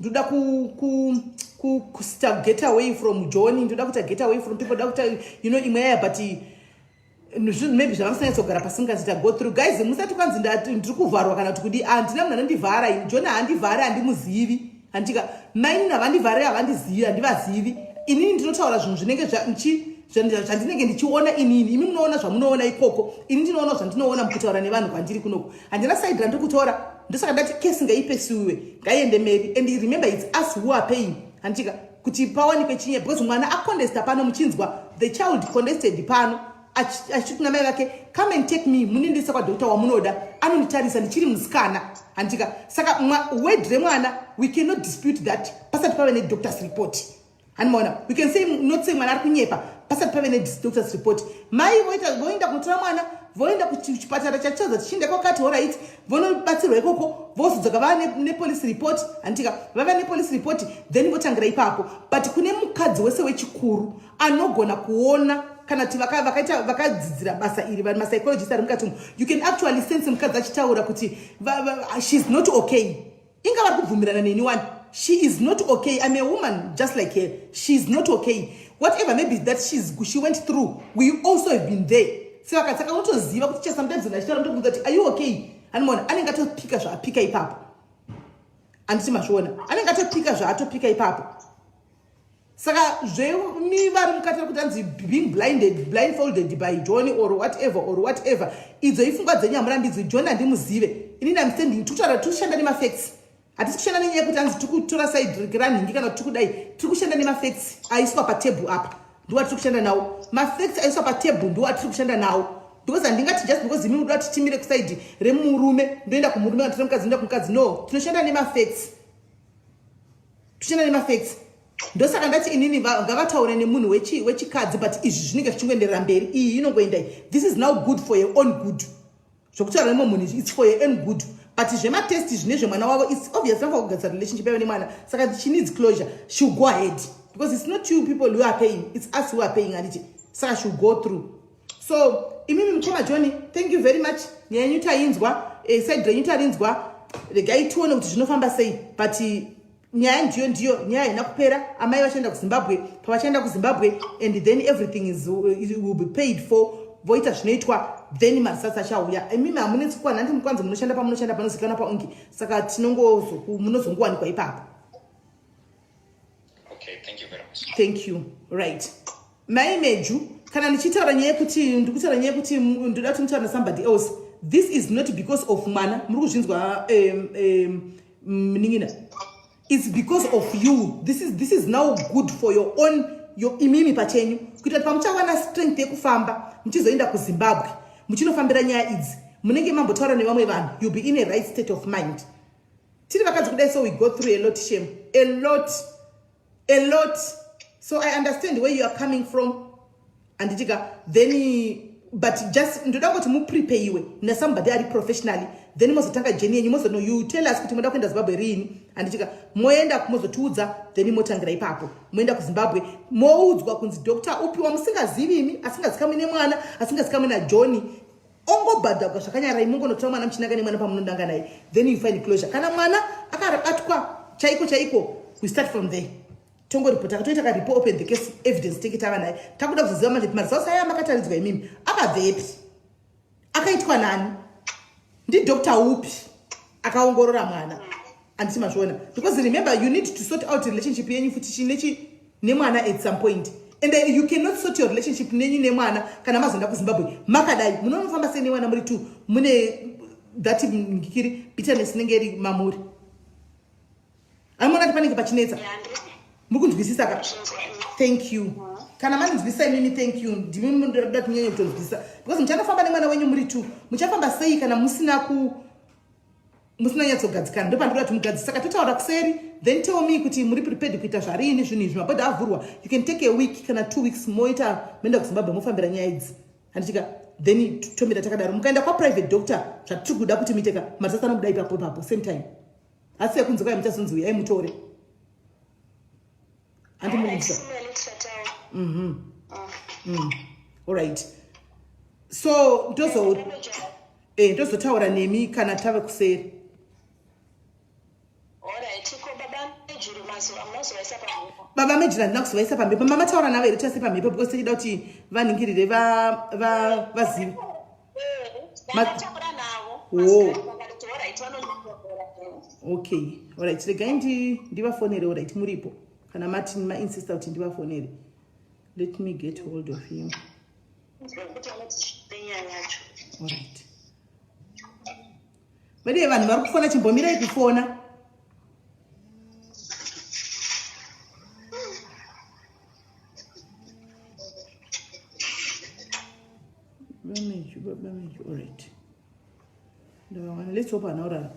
ndikuda ku ku ku kusta get away from John, ndikuda kuita get away from people, ndoda kuita imwe yaya." But zvinhu maybe zvavamusanyatsa pasi mukazita go through. Guys, musati kwanzi ndiri kuvharwa kana kuti kudi. Handina munhu anondivhara ini. John haandivhari, handimuzivi, handika mainini havandivhari, havandizivi, handivazivi. Inini ndinotaura zvinhu zvinenge zvandinenge ndichiona inini. Imi munoona zvamunoona ikoko, ini ndinoona zvandinoona mukutaura nevanhu kwandiri kunoko. Handina side randiri kutora. Ndosaka ndati kesi ngaipesiwe, ngaiende meri. And remember, it's us who are paying, handika, kuti pawanikwe chinye, because mwana acontesta pano, muchinzwa, the child contested pano achiti kuna mai vake, "Come and take me, munindisa kwadoctor wamunoda anonditarisa, ndichiri musikana," handika? Saka word remwana, we cannot dispute that pasati pave nedoctor's report, handimaona? We can say, not say mwana ari kunyepa pasati pave nedoctor's report. Mai voenda kunotora mwana, voenda kuchipatara chachaza tichienda kwakati, alright, vonobatsirwa ikoko, vozodzoka vava nepolice report, handika? Vava nepolice report, then votangira ipapo. But kune mukadzi wese wechikuru anogona kuona kana kuti vakaita vakadzidzira basa iri, vanhu mapsychologist ari mukati umu, you can actually sense mukadzi achitaura kuti she's not okay. Inga vari kubvumirana neni wani. She is not okay. I'm a woman just like her. She is not okay. Whatever maybe that she went through, we also have been there. Saka unotoziva kuti sometimes achitaura, ndokuudza kuti, "Are you okay?" Hanimona anenge atopika zvaapika ipapo, handiti mazviona? Anenge atopika zvaatopika ipapo. Saka zvemi vari mukati kuti anzi being blinded, blindfolded by John or whatever or whatever, idzo ifungwa dzenyu, hamurambidzwi. John handimuzive inini. I'm standing, tikutaura, tiri kushanda nemafacts. Hatisi kushanda nenyaya yekuti anzi tiri kutora side ranhingi kana kuti tiri kudai. Tiri kushanda nemafacts aiswa patable apa, ndiwo atiri kushanda nawo. Mafacts aiswa patable ndiwo atiri kushanda nawo, because handingati just because imi munoda kuti timire kuside remurume, ndoenda kumurume, kana tiri mukadzi, ndoenda kumukadzi. No, tinoshanda nemafacts, toshanda nemafacts. Ndosaka ndati inini ngavataure nemunhu wechikadzi. But izvi zvinenge zvichingoenderera mberi, iyi inongoenda. This is now good for your own good. Zvokutaura nemumwe munhu izvi, it's for your own good. But zvematest zvine zvemwana wavo, it's obvious vanofanira kugadzira relationship yavo nemwana. Saka she needs closure. She'll go ahead, because it's not you people who are paying, it's us who are paying, handiti? Saka she'll go through. So imimi mukoma Johnny, thank you very much. Nyaya yenyu tainzwa, side renyu tarinzwa. Regai tione kuti zvinofamba sei. But nyaya ndiyo ndiyo nyaya haina kupera. Amai vachaenda kuZimbabwe pavachaenda kuZimbabwe, and then everything will be paid for. Voita zvinoitwa, then maresults achauya. Imimi hamunetsi kuwana, handi mukwanzi munoshanda pamunoshanda panozikanwa paungi, saka munozongowanikwa ipapo.
Okay, thank you very much.
Thank you. Right, mai Meju, kana ndichitaura nyaya yekuti ndikutaura nyaya yekuti ndoda kuti mutaura nesomebody else. This is not because of mwana, muri kuzvinzwa munin'ina? It's because of you. This is now good for your own, your imimi pachenyu, kuitira kuti pamuchawana strength yekufamba muchizoenda kuZimbabwe muchinofambira nyaya idzi, munenge mambotaura nevamwe vanhu, you'll be in a right state of mind. Tiri vakadzi kudai, so we go through a lot, shame, a lot, a lot. So I understand where you are coming from, anditika? Then, but just ndoda kuti muprepare nasomebody ari professionally, then mozotanga journey yenyu. Mozono, you tell us kuti moda kuenda Zimbabwe riini, anditika? Moenda, mozotiudza, then motangira ipapo. Moenda kuZimbabwe, moudzwa kunzi doctor upi wamusingazivi imi, asingazikamwi nemwana, asingazikamwi naJohn, ongobhadhagwa zvakanyarai, mungonotora mwana muchinanga nemwana pamunonanga naye. Then you find closure. Kana mwana akabatwa chaiko chaiko, we start from there. Tongoripota, toita ka open the case, evidence tenge tava naye. Takuda kuzoziva manje kuti maresults aya makataridzwa imimi akabvepi, akaitwa nani, ndidoctor upi akaongorora mwana, handiti mazviona? Because remember, you need to sort out relationship yenyu futi chinechi nemwana at some point, and you cannot sort your relationship nenyu nemwana kana mazoenda kuZimbabwe makadai. Munonofamba sei nemwana muri two mune that ngikiri bitterness inenge iri mamuri? Aimona kuti panenge pachinetsa. Muri kunzwisisa ka? Thank you. Kana mandinzwisisa imimi, thank you. Ndimi munoda kunyanya kutonzwisisa, because muchanofamba nemwana wenyu muri two, muchafamba sei kana musina ku musina nyatsogadzikana? Ndo pandinoda kuti mugadzise. Saka totaura kuseri, then tell me kuti muri prepared kuita zvarini zvinhu izvi. Mabhodha avhurwa, you can take a week kana 2 weeks, moita moenda kuZimbabwe, mofambira nyaya idzi, handitika? Then tomira takadaro. Mukaenda kwaprivate doctor, zvatiri kuda kuti muiteka, maresults anobuda ipapo ipapo, same time. Asi yekunze kwai muchazonzi uyai mutore, handimurikuisa. Alright, so ndozotaura nemi kana tave kuseri.
Alright, ko baba Mejuru munozovaisa pamhepo?
Baba Mejuru handina kuzovaisa pamhepo. Mama taura navo here tase pamhepo? Because tichida kuti vaningirire, vazive.
Ndakataura navo.
Oh.
Vakati alright, vanondipopera.
Okay, alright, regai ndivafonere. Alright, muripo kana mati mainsista kuti ndivafonere. Let me get hold of him.
Kuti vanoti nenyaya yacho.
Alright, vadiye vanhu vari kufona, chimbomirai kufona. Bameju, bameju, alright, ndavawana. Let's hope hana urara.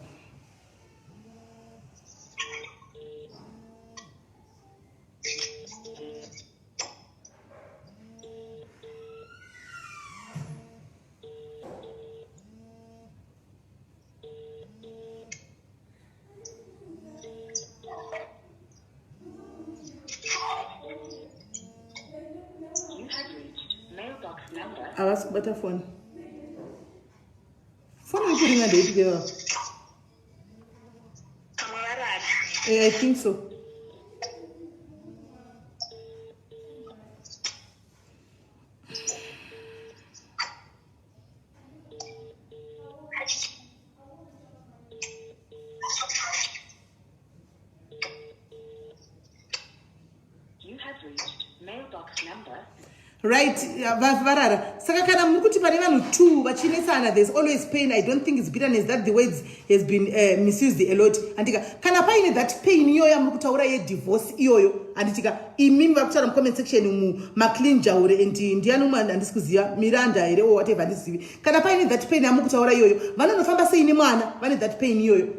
You have reached mailbox number
Havasi kubata foni. Foni iri kuringa ndeipi kevava?
Pamwe varara.
I think so.
You have reached mailbox number
Right, varara. Saka kana muri kuti pane vanhu two vachinetsana, there's always pain. I don't think it's bitterness, that the words has been misused a lot, andika? Kana paine that pain iyoyo yamuri kutaura yedivorce iyoyo, handitika? Imimi vari kutaura mucomment section umu, Maclean Jaure and ndiani umwe, handisi kuziva, Miranda here or whatever, handizivi. Kana paine that pain yamuri kutaura iyoyo, vanonofamba sei nemwana vane that pain iyoyo?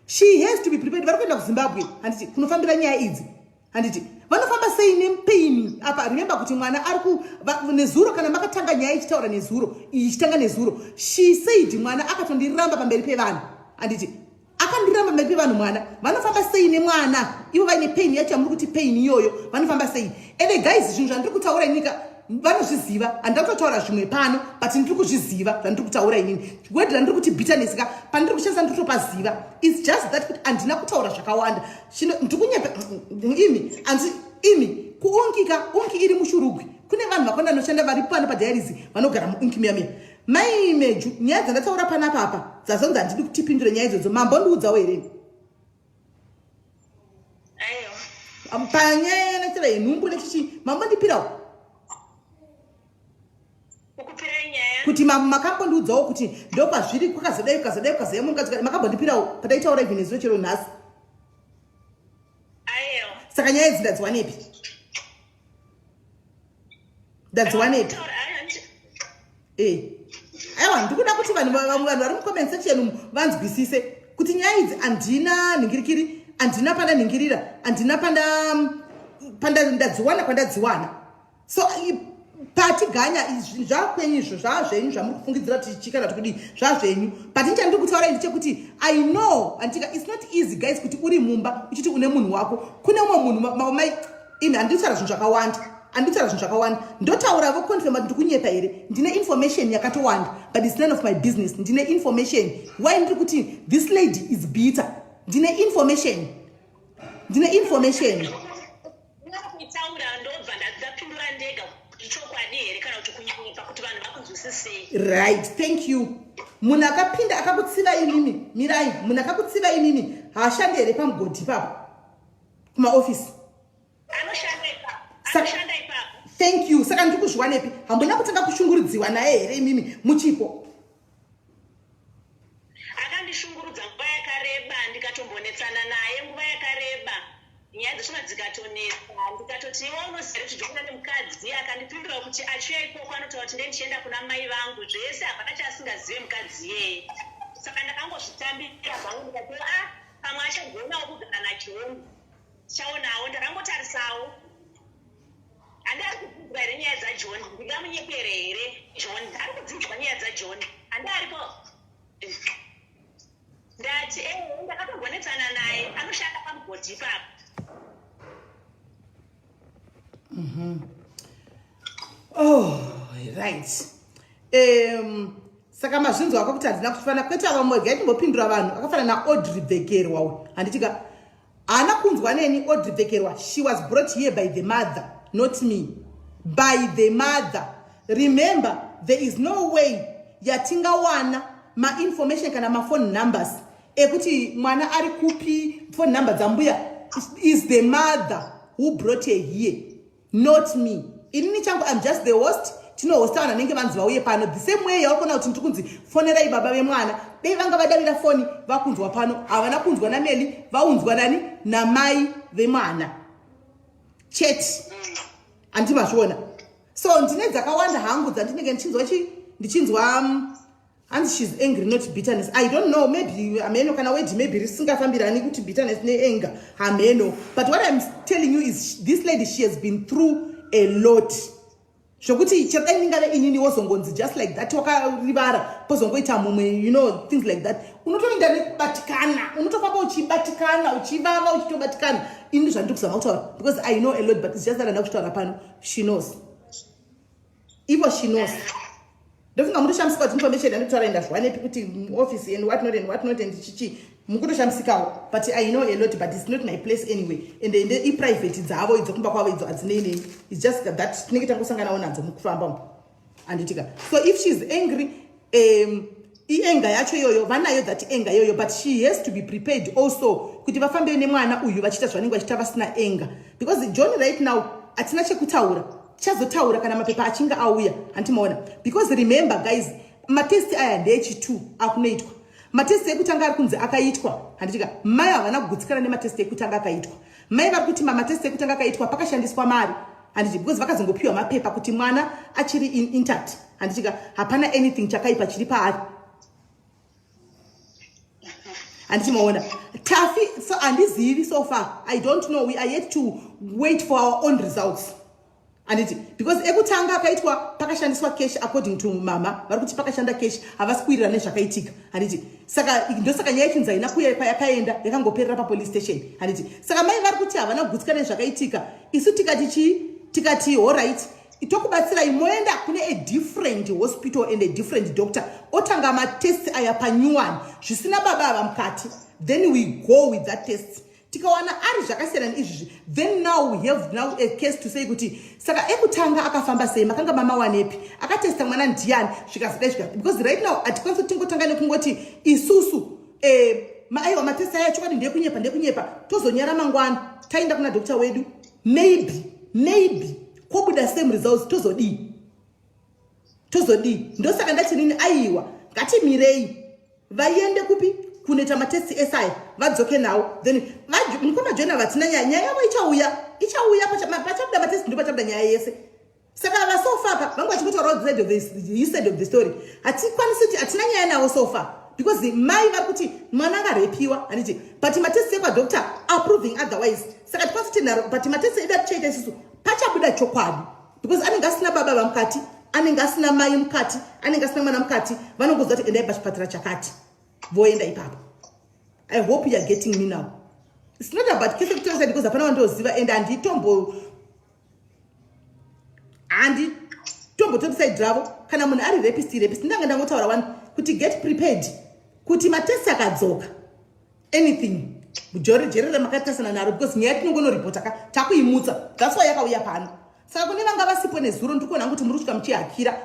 She has to be prepared. Vari kuenda kuZimbabwe, handiti, kunofambira nyaya idzi, handiti? Vanofamba sei nepain apa? Remember kuti mwana ari ku nezuro, kana makatanga nyaya ichitaura nezuro, ichitanga nezuro, she said mwana akatondiramba pamberi pevanhu, handiti? Akandiramba pamberi pevanhu mwana. Vanofamba sei nemwana ivo vaine pain yacho yamuri kuti pain iyoyo? Vanofamba sei? Ende guys, zvinhu zvandiri kutaura inika vanozviziva. Handida kutotaura zvimwe pano, but ndiri kuzviziva zvandiri kutaura inini. Word randiri kuti bitterness ka, pandiri kushandisa, ndiri kutopaziva. It's just that kuti handina kutaura zvakawanda. Chino ndikunyepa imi anzi imi kuUnki ka, Unki iri muShurugwi. Kune vanhu vakawanda vanoshanda vari pano padiaries, vanogara muUnki miya miya. Mai Meju, nyaya dzandataura panapa apa dzazonzi handidi kuti tipindure nyaya idzodzo, mambondiudzawo here?
Aiwa.
Panyaya yanatira yenhumbu nechichi, mambondipirawo?
Ukupirai nyaya?
Kuti makambondiudzawo kuti ndokwazviri, kwakazodai, kukazodai, kukazodai, mukadzi makambondipirawo pataitaura even nezuro chero nhasi. Saka nyaya idzi ndadziwanepi? Ndadziwanepi? Aiwa, ndikuda kuti vanhu, vamwe vanhu vari mucomment section umu vanzwisise kuti nyaya idzi handina nhingirikiri, handina pandanhingirira, handina panda ndadziwana kwandadziwana. So patiganya zvakwenyu izvo, zvazvenyu zvamuri kufungidzira kuti chii kana kuti kudii, zvazvenyu. But ini chandiri kutaura ndechekuti I know, andika, it's not easy, guys, kuti uri mumba uchiti une munhu wako, kune umwe munhu. Mai ini handiri kutaura zvinhu zvakawanda, handiri kutaura zvinhu zvakawanda. Ndotaura voconfirma kuti ndikunyepa here. Ndine information yakatowanda, but it's none of my business. Ndine information why ndiri kuti this lady is bitter. Ndine information, ndine information.
Kutaura ndobva ndapindura ndega kuti chokwadi here kana kuti kunyepa, kuti vanhu vakunzwisisei.
Right, thank you. Munhu akapinda akakutsiva imimi, mirai, munhu akakutsiva imimi haashandi here pamugodhi ipapo kumaofisi?
Anoshanda ipapo. Anoshanda ipapo.
Thank you. Saka ndiri kuzviwanepi? Hambona kutanga kushungurudziwa naye here imimi muchipo?
Akandishungurudza nguva yakareba, ndikatombonetsana naye nguva yakareba, nyaya dzachona dzikatonetsa. Ndikatoti, "Iwe unoziva kuti John ane mukadzi?" Akandipindura kuti achiuya ikoko anotaura kuti ndendichienda kuna mai vangu, zvese hapana chaasingazive mukadzi iyeye. Saka ndakangozvitambira zvangu, ndikati, "A, ah, pamwe achagonawo kugara naJohn, tichaonawo." Ndakangotarisawo. Handi ari kudzidzwa here nyaya dzaJohn? Ndingamunyepere here John? Ari kudzidzwa nyaya dzaJohn, handi aripo? Ndati ee, ndakatogonetsana naye, anoshanda pamugodhi ipapo.
Oh, right. Saka mazvinzwa ako kuti handina kufanana kwete. Vamwe gai timbopindura vanhu akafanana naAudrey Bvekerwa uyu, handitika? Haana kunzwa neni Audrey Bvekerwa. She was brought here by the mother, not me, by the mother. Remember, there is no way yatingawana mainformation kana maphone numbers ekuti mwana ari kupi, phone number dzambuya. Is the mother who brought her here, not me. Inini changu, I'm just the host. Tinohosta vanhu vanenge vanzi vauye pano. The same way yauri kuona kuti ndiri kunzi fonerai baba vemwana, dei vanga vadavira foni vakunzwa pano. Havana kunzwa naMeli, vaunzwa nani? Namai vemwana chete, handiti mazviona? So ndine dzakawanda hangu dzandinenge ndichinzwa chi ndichinzwa hanzi she's angry, not bitterness. I don't know, maybe hameno kana word maybe risingafambirani kuti bitterness neanger, hameno. But what I'm telling you is this lady, she has been through a lot, zvokuti chero dai ndingave inini, wozongonzi just like that wakarivara, pozongoita mumwe, things like that, unotoenda nekubatikana, unotofamba uchibatikana, uchivava, uchitobatikana. Ini zvandiri kuzama kutaura, because I know a lot, but it's just that handina kuchitaura pano. She knows, ivo she knows. Ndofunga mutoshamisika kuti information yandikutaura ndazviwanepi, kuti office and what not and what not and chichi, mukutoshamisikawo. But I know a lot, but it's not my place anyway, and ende iprivate dzavo idzo, kumba kwavo idzo, hadzinei neni. It's just that tinenge tangosanganawo nadzo mukufamba umu, handitika? So if she's angry, ianger yacho iyoyo vanayo, that anger iyoyo, but she has to be prepared also kuti vafambe nemwana uyu vachiita zvavanenge vachiita vasina anger, because John right now hatina chekutaura. Tichazotaura kana mapepa achinge auya, handimaona? Because remember, guys, matest aya ndeechi2 akunoitwa. Matest ekutanga ari kunzi akaitwa, handitika? Mai havana kugutsikana nematest ekutanga akaitwa. Mai vari kuti mamatest ekutanga akaitwa pakashandiswa mari, handiti? Because vakazongopiwa mapepa kuti mwana achiri intact, handitika? Hapana anything chakaipa chiri paari, handiti maona tafi? So handizivi, so far I don't know. We are yet to wait for our own results, handiti? Because ekutanga akaitwa pakashandiswa cash, according to mama vari kuti pakashanda cash, havasi kuwirirana nezvakaitika, handiti? Saka ndosaka nyaya yechinzi haina kuya kwayakaenda, yakangoperera papolice station, handiti? Saka mai vari kuti havana kugutsikana nezvakaitika. Isu tikati chii? Tikati alright, tokubatsirai, moenda kune a different hospital and a different doctor, otanga matest aya panyuwani zvisina baba ava mukati. Then we go with that test. Tikawana ari zvakasiyana neizvizvi, then now we have now a case to say kuti saka ekutanga akafamba sei, makanga mamawanepi, akatesta mwana ndiani, zvikazodai zvika. Because right now hatikwanisi kuti tingotanga nekungoti isusu aiwa, matest aya chokwadi ndekunyepa, ndekunyepa. Tozonyara mangwana taenda kuna doctor wedu, maybe kwobuda same results, tozodii? Tozodii? Ndosaka ndati nini aiwa, ngatimirei vaiende kupi kunoita matesti ese aya, vadzoke nawo. Then mukoma John havatina nyaya, nyaya yavo ichauya, ichauya pachabuda matesti, ndo pachabuda nyaya yese. Saka vasofaka vanga vachingotaura side of the, his side of the story. Hatikwanisi kuti hatina nyaya navo so far because mai vari kuti mwana akarepiwa, handiti? But matesti ekwadoctor approving otherwise, saka tikwanisi kuti naro. But matesti edu atichaita isusu, pachabuda chokwadi because anenge asina baba vamukati, anenge asina mai mukati, anenge asina mwana mukati. Vanongoziva kuti endai pachipatara chakati, voenda ipapo. I hope you are getting me now. It's not about kese kutora side because hapana wandoziva and handitombo handitombotori side ravo. Kana munhu ari rapist, rapist. Ndanga ndangotaura wani kuti get prepared kuti matesti akadzoka, anything jori jere ramakatasana naro, because nyaya tinongonoripota ka, takuimutsa. That's why yakauya pano. Saka kune vanga vasipo nezuro, ndiri kuona kuti muri kusvika muchihakira,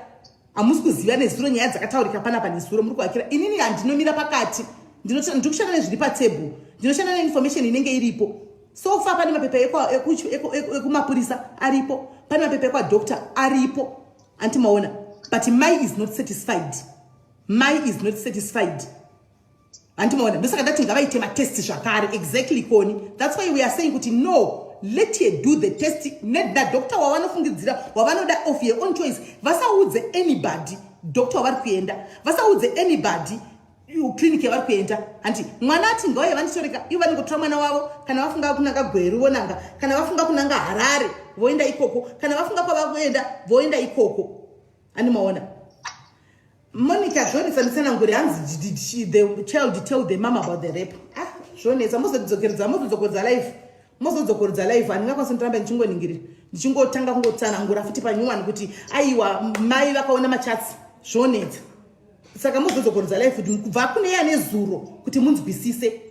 hamusi kuziva nezuro nyaya dzakataurika panapa nezuro. Muri kuhakira. Inini handinomira pakati, ndiri kushanda nezviri patable, ndinoshanda neinformation inenge iripo. So far pane mapepa ekumapurisa aripo, pane mapepa ekwadoctor aripo, antimaona? But mai is not satisfied, mai is not satisfied, handimaona? Ndosaka ndati ngavaite matest zvakare. Exactly, Koni, that's why we are saying kuti no, let her do the test nadoctor wavanofungidzira, wavanoda, of your own choice. Vasaudze anybody doctor wavari kuenda, vasaudze anybody clinic yavari kuenda, handi? Mwana ati ngauye vanditoreka, ivo vanongotora mwana wavo. Kana vafunga kunanga Gweru, vonanga. Kana vafunga kunanga Harare, voenda ikoko. Kana vafunga kwavakuenda, voenda ikoko, handimaona? Monica, zvonetsa nditsananguri. Hanzi, did the child tell the mom about the rape? Ah, zvonetsa. Mozodzokeredza, mozodzokorodza live, mozodzokorodza live. Handingakwanisi ndiramba ndichingoningirira, ndichingotanga kungotsanangura futi panyuwani kuti aiwa, mai vakaona machats. Zvonetsa. Saka mozodzokorodza live kuti kubva kune yane zuro kuti munzwisise.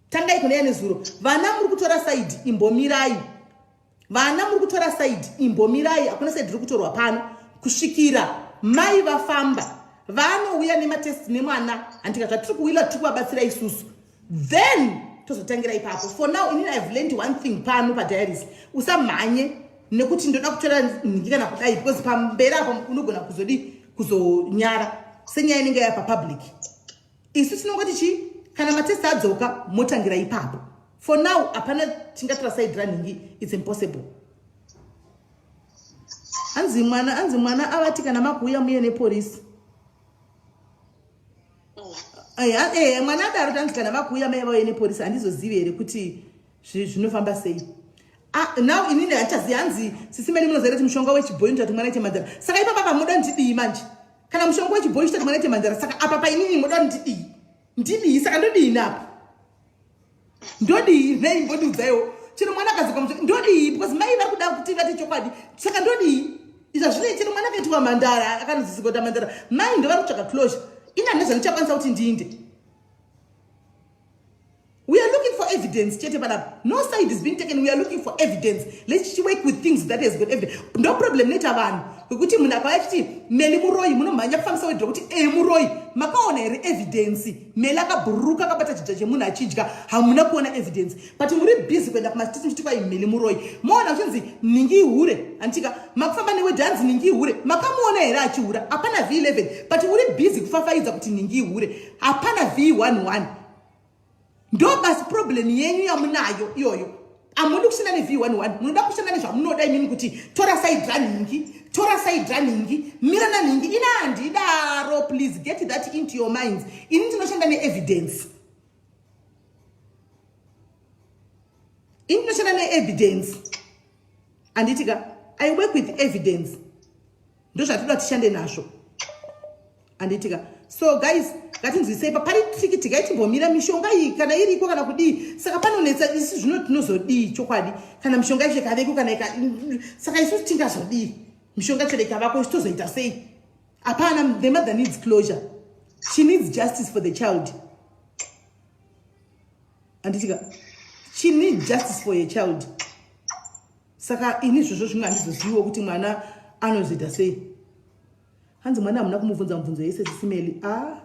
Tangai kune yane zuro. Vana muri kutora side, imbomirai. Vana muri kutora side, imbomirai. Hakuna side riri kutorwa pano kusvikira mai vafamba, vanouya nematest nemwana, handika? Zvatiri kuwila, tiri kuvabatsira isusu, then tozotangira ipapo. For now, inini I've learned one thing pano padiaries: usamhanye nekuti ndoda kutora nhingi kana kudai, because pamberi apo unogona kuzodi kuzonyara senyaya inenge yapa public. Isu tinongoti chii? Kana matest adzoka, motangira ipapo. For now hapana tingatora side ranhingi, it's impossible. Hanzi mwana, hanzi mwana avati kana makuuya muye neporisi. Mwana adaro, tanzi kana vakuuya mai vauye neporisi. Handizozivi here kuti zvinofamba sei? Ah, now inini handichazivi. Hanzi, sisi Mary, munoziva kuti mushonga wechibhoyi unoita kuti mwana aite manzara. Saka ipapa pamuda ndidii manje? Kana mushonga wechibhoyi uchita kuti mwana aite manzara, saka apa painini muda ndidii? Ndidii? Saka ndodii napa? Ndodii nei? Mbondiudzaiwo. Chero mwana akadzoka mushonga, ndodii? Because mai vari kuda kuti vati chokwadi, saka ndodii? Izvo zvinei? Chero mwana akaitwa mandara, akanodzidziswa kuita mandara, mai ndo vari kutsvaka closure. Ini handina zvandichakwanisa kuti ndiinde. We are looking for evidence chete panapa. No side is being taken. We are looking for evidence. Let's work with things that has got evidence. No problem neta vanhu wekuti munhu akauya achiti Meli muroyi, munomhanya kufambisa wedhiro kuti e muroyi. Makaona here evidence? Meli akabhururuka akabata chidya chemunhu achidya, hamuna kuona evidence, but muri busy kuenda kumastreets muchiti kwai Meli muroyi. Moona uchinzi ningi ihure, handitika? Makufamba newedhi, hanzi ningi ihure. Makamuona here achihura? Hapana V11, but uri busy kufafaidza kuti ningi ihure. Hapana V11. Ndo basi problem yenyu yamunayo iyoyo. Hamudi kushanda neV11, munoda kushanda nezvamunoda imimi, kuti tora side ranhingi, tora side ranhingi, mira nanhingi. Ina handidaro. Please get that into your minds. Ini ndinoshanda neevidence, ini ndinoshanda neevidence, handitika? I work with evidence. Ndo zvatinoda tishande nazvo, handitika? So guys, ngatinzwisei pari tricky. Tikaitimbomira mishonga iyi kana iriko kana kudii, saka panonetsa. Isu zvino tinozodii chokwadi kana mishonga yacho ikaveko? Kana ika, saka isusu tingazodii? Mishonga chero ikavako, tozoita sei? Hapana. The mother needs closure. She needs justice for the child, handitika? She needs justice for her child. Saka ini izvozvo zvimwe handizoziviwo kuti mwana anozoita sei. Hanzi mwana hamuna kumubvunza mubvunzo yese, sisi Meli. A ah.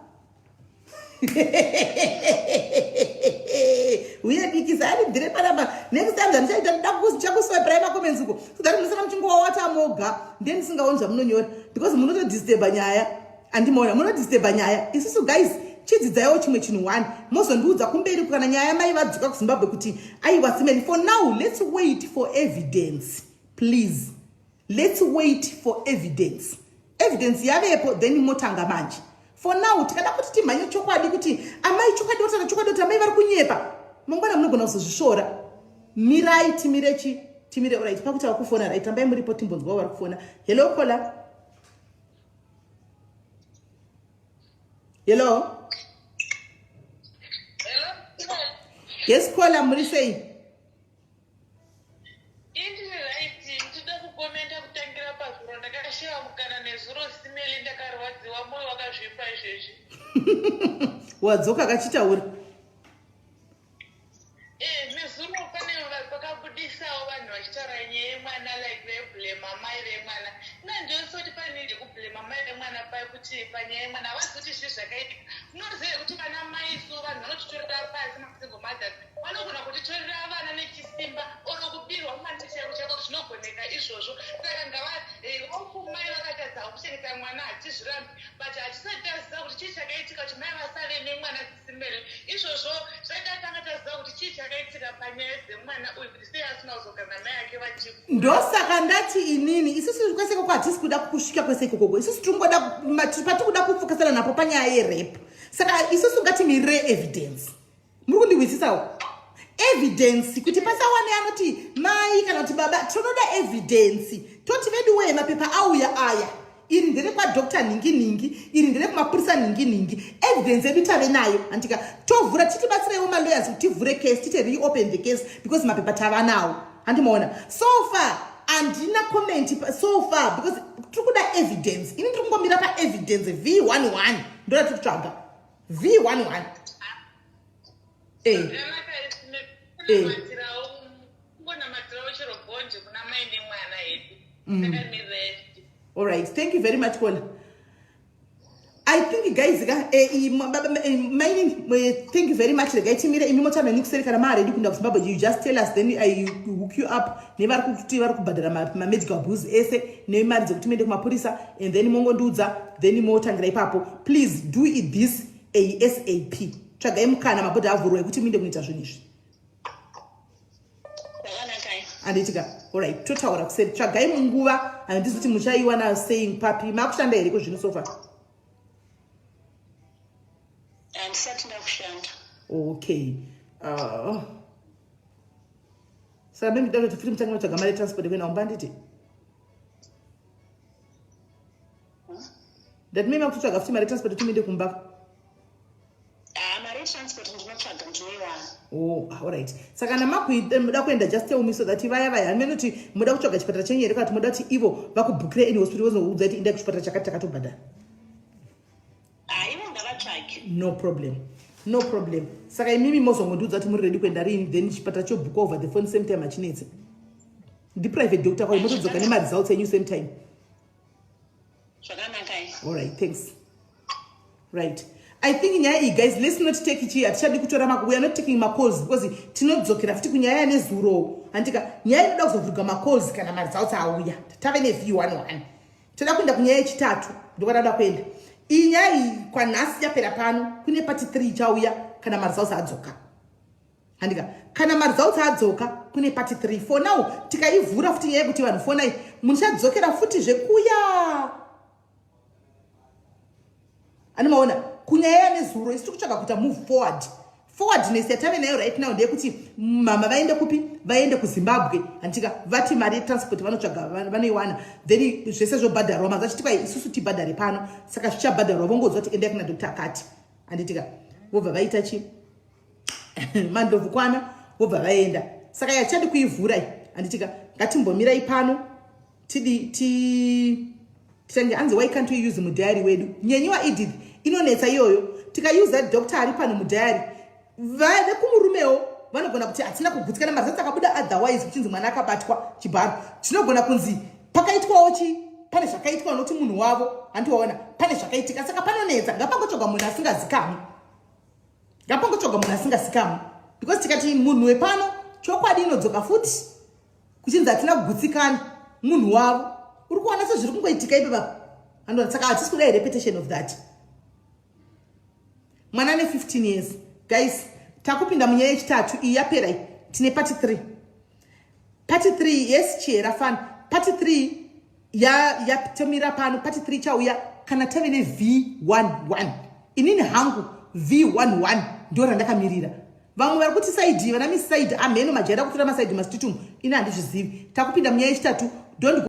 Uye dikisa andibvire panapa. Next time zvandichaita ndichakuswiperai macomments uko so that munosara muchingowawata moga ndiye ndisingaoni zvamunonyora because munotodisturba nyaya. Andimaona munodisturba nyaya. Isusu guys chidzidzaiwo chimwe chinhu one mozondiudza kumberi kana nyaya mai vadzoka kuZimbabwe kuti aiwa simeni. For now let's wait for evidence please. Let's wait for evidence. Evidence yavepo then motanga manje. For now tikada kuti timhanye chokwadi kuti amai chokwadi votaura chokwadi kuti amai vari kunyepa, mangwana munogona kuzozvisvora. Mirai timire chi timire. Alright, pakuti vakufona right, rambai muripo timbonzwa vari kufona. Hello caller. Hello.
Hello.
Yes caller, muri sei?
Indiri right, ndinoda kukomenda kutangira pazuro ndakashewa mukana nezuro simeli ndakarwadziwa moyo wakazvipa izvezvi.
Wadzoka kachitaura.
Eh, nezuro pane pakabudisawo vanhu vachitaura nyaya yemwana like veblame amai vemwana. Nandioniso kuti pane yekublame amai vemwana pai kuti panyaya yemwana havazi kuti zvii zvakaitika. Unoziva kuti vana mai su vanhu vanotitorera pasi masingle mothers vanogona kutitorera vana nechisimba or kubirwa mwana chaiko chaiko zvinogoneka izvozvo. Saka ngava okumai vakatadza kuchengeta mwana hatizvirambi, but hatisati taziva kuti chii chakaitika kuti mai vasave nemwana sisimele. Izvozvo zvatatanga taziva kuti chii chakaitika panyaya dzemwana uyu kuti sei asina kuzogara namai ake vachikura.
Ndosaka ndati inini isusu kwese ikoko hatisi kuda kusvika kwese ikokoko. Isusu tiringoda patikuda kupfukisana napo panyaya yerape. Saka isusu ngatimirire evidence. Muri kundihwisisawo? Evidence kuti pasawane anoti mai kana kuti baba, tinoda evidence. Toti vedu wee mapepa auya aya, iri ndere kwadoctor nhingi nhingi, iri ndere kumapurisa nhingi nhingi. Evidence yedu tave nayo handika, tovhura titibatsireiwo malawyers kuti tivhure case, tite reopen the case because mapepa tava nawo. Handimaona so far handina comment so far because tiri kuda evidence. Ini ndiri kungomira paevidence v11 ndoda tiri kutsvaga v11. Eh. Eh.
Kungonamatirawo chero bhonje kuna mai nemwana hedu.
All right, thank you very much caller. I think guys ka mining, thank you very much. Regai timire imi motaura neni kuseri kana maready kuenda kuZimbabwe. You just tell us, then I hook you up nevari kuti vari kubhadhara mamedical bills ese nemari dzekuti muende kumapurisa, and then mongondiudza, then motangira ipapo. Please do it this ASAP. Tsvagai mukana mabhodha avhurwa ekuti muende kunoita zvinhu izvi. Handitika? Alright, totaura kuseri. Tsvagai munguva. Handizi kuti muchaiwana sei papi. Makushanda here kuzvino so far?
Handisati ndakushanda.
Okay. Saka maybe ndakuti futi mutange matsvaga mari yetransport yekuenda kumba, handiti? Ndati maybe makutotsvaga futi mari yetransport kuti muende kumba.
Ah, mari yetransport ndinotsvaga, ndinoiwana.
Oh, alright. Saka kana makuda kuenda, just tell me so that vaya vaya hamene kuti muda kutsvaga chipatara chenyu here kana kuti muda kuti ivo vakubhukire any hospital vozoudza kuti indai kuchipatara chakati takatobhadhara.
Ah, ivo ngavatsvage.
No problem. No problem. Saka imimi mozongondiudza kuti muri ready kuenda rini, then chipatara chobhuka over the phone same time hachinetse. Ndi private doctor kwayo motodzoka nemaresults enyu same time.
Zvakanaka.
Alright, thanks. Right. I think nyaya iyi guys, let's not take chi hatichadi kutora we are not taking macalls because tinodzokera futi kunyaya nezuro. Handika nyaya inoda kuzovhurwa macalls kana maresults auya. Tave ne V11. Toda kuenda kunyaya yechitatu, ndokwatada kuenda. Iyi nyaya iyi kwanhasi yapera pano, kune part 3 ichauya kana maresults adzoka. Handika kana maresults adzoka kune part 3. For now tikaivhura futi nyaya yekuti vanhu fonai, muchadzokera futi zvekuya. Animaona kunyaya yanezuro, isu tiri kutsvaga kuita move forward. Forwardness yatave nayo right now ndeyekuti mama vaende kupi? Vaende kuZimbabwe. Handika vati mari yetransport vanotsvaga vanoiwana, then zvese zvobhadharwa. Maza chiti kwai isusu tibhadhare pano, saka zvichabhadharwa vongodzwa kuti endai kuna doctor akati. Handitika vobva vaita chi mandlovu kwana vobva vaenda. Saka yachadi kuivhura iyi. Handitika ngatimbomirai pano tidi ti titange anzi why can't we use mudiary wedu nyenyiwa Edith inonetsa iyoyo. Tikausa doctor ari pano mudiary vekumurumewo vanogona kuti hatina kugutsikana maresults akabuda otherwise, kuchinzi mwana akabatwa chibharo. Tinogona kunzi pakaitwawo chi pane zvakaitwa nokuti munhu wavo handiwaona pane zvakaitika. Saka panonetsa, ngapangotsvagwa munhu asingazikamwi, ngapangotsvagwa munhu asingazikamwi. Because tikati munhu wepano, chokwadi inodzoka futi kuchinzi hatina kugutsikana, munhu wavo. Uri kuona sezviri kungoitika ipepapa, andona? Saka hatisi kuda repetition of that. Mwana ne15 years, guys. Takupinda munyaya yechitatu iyi, yapera iyi. Tine part 3, part 3. Yes, chihera fun. Part 3 yatomira pano. Part 3 chauya kana tave neV11. Inini hangu V11 ndo randakamirira. Vamwe vari kuti side, vana miss side, amheno majaira kutora maside mastitumu. Ini handizvizivi. Takupinda munyaya yechitatu. Don't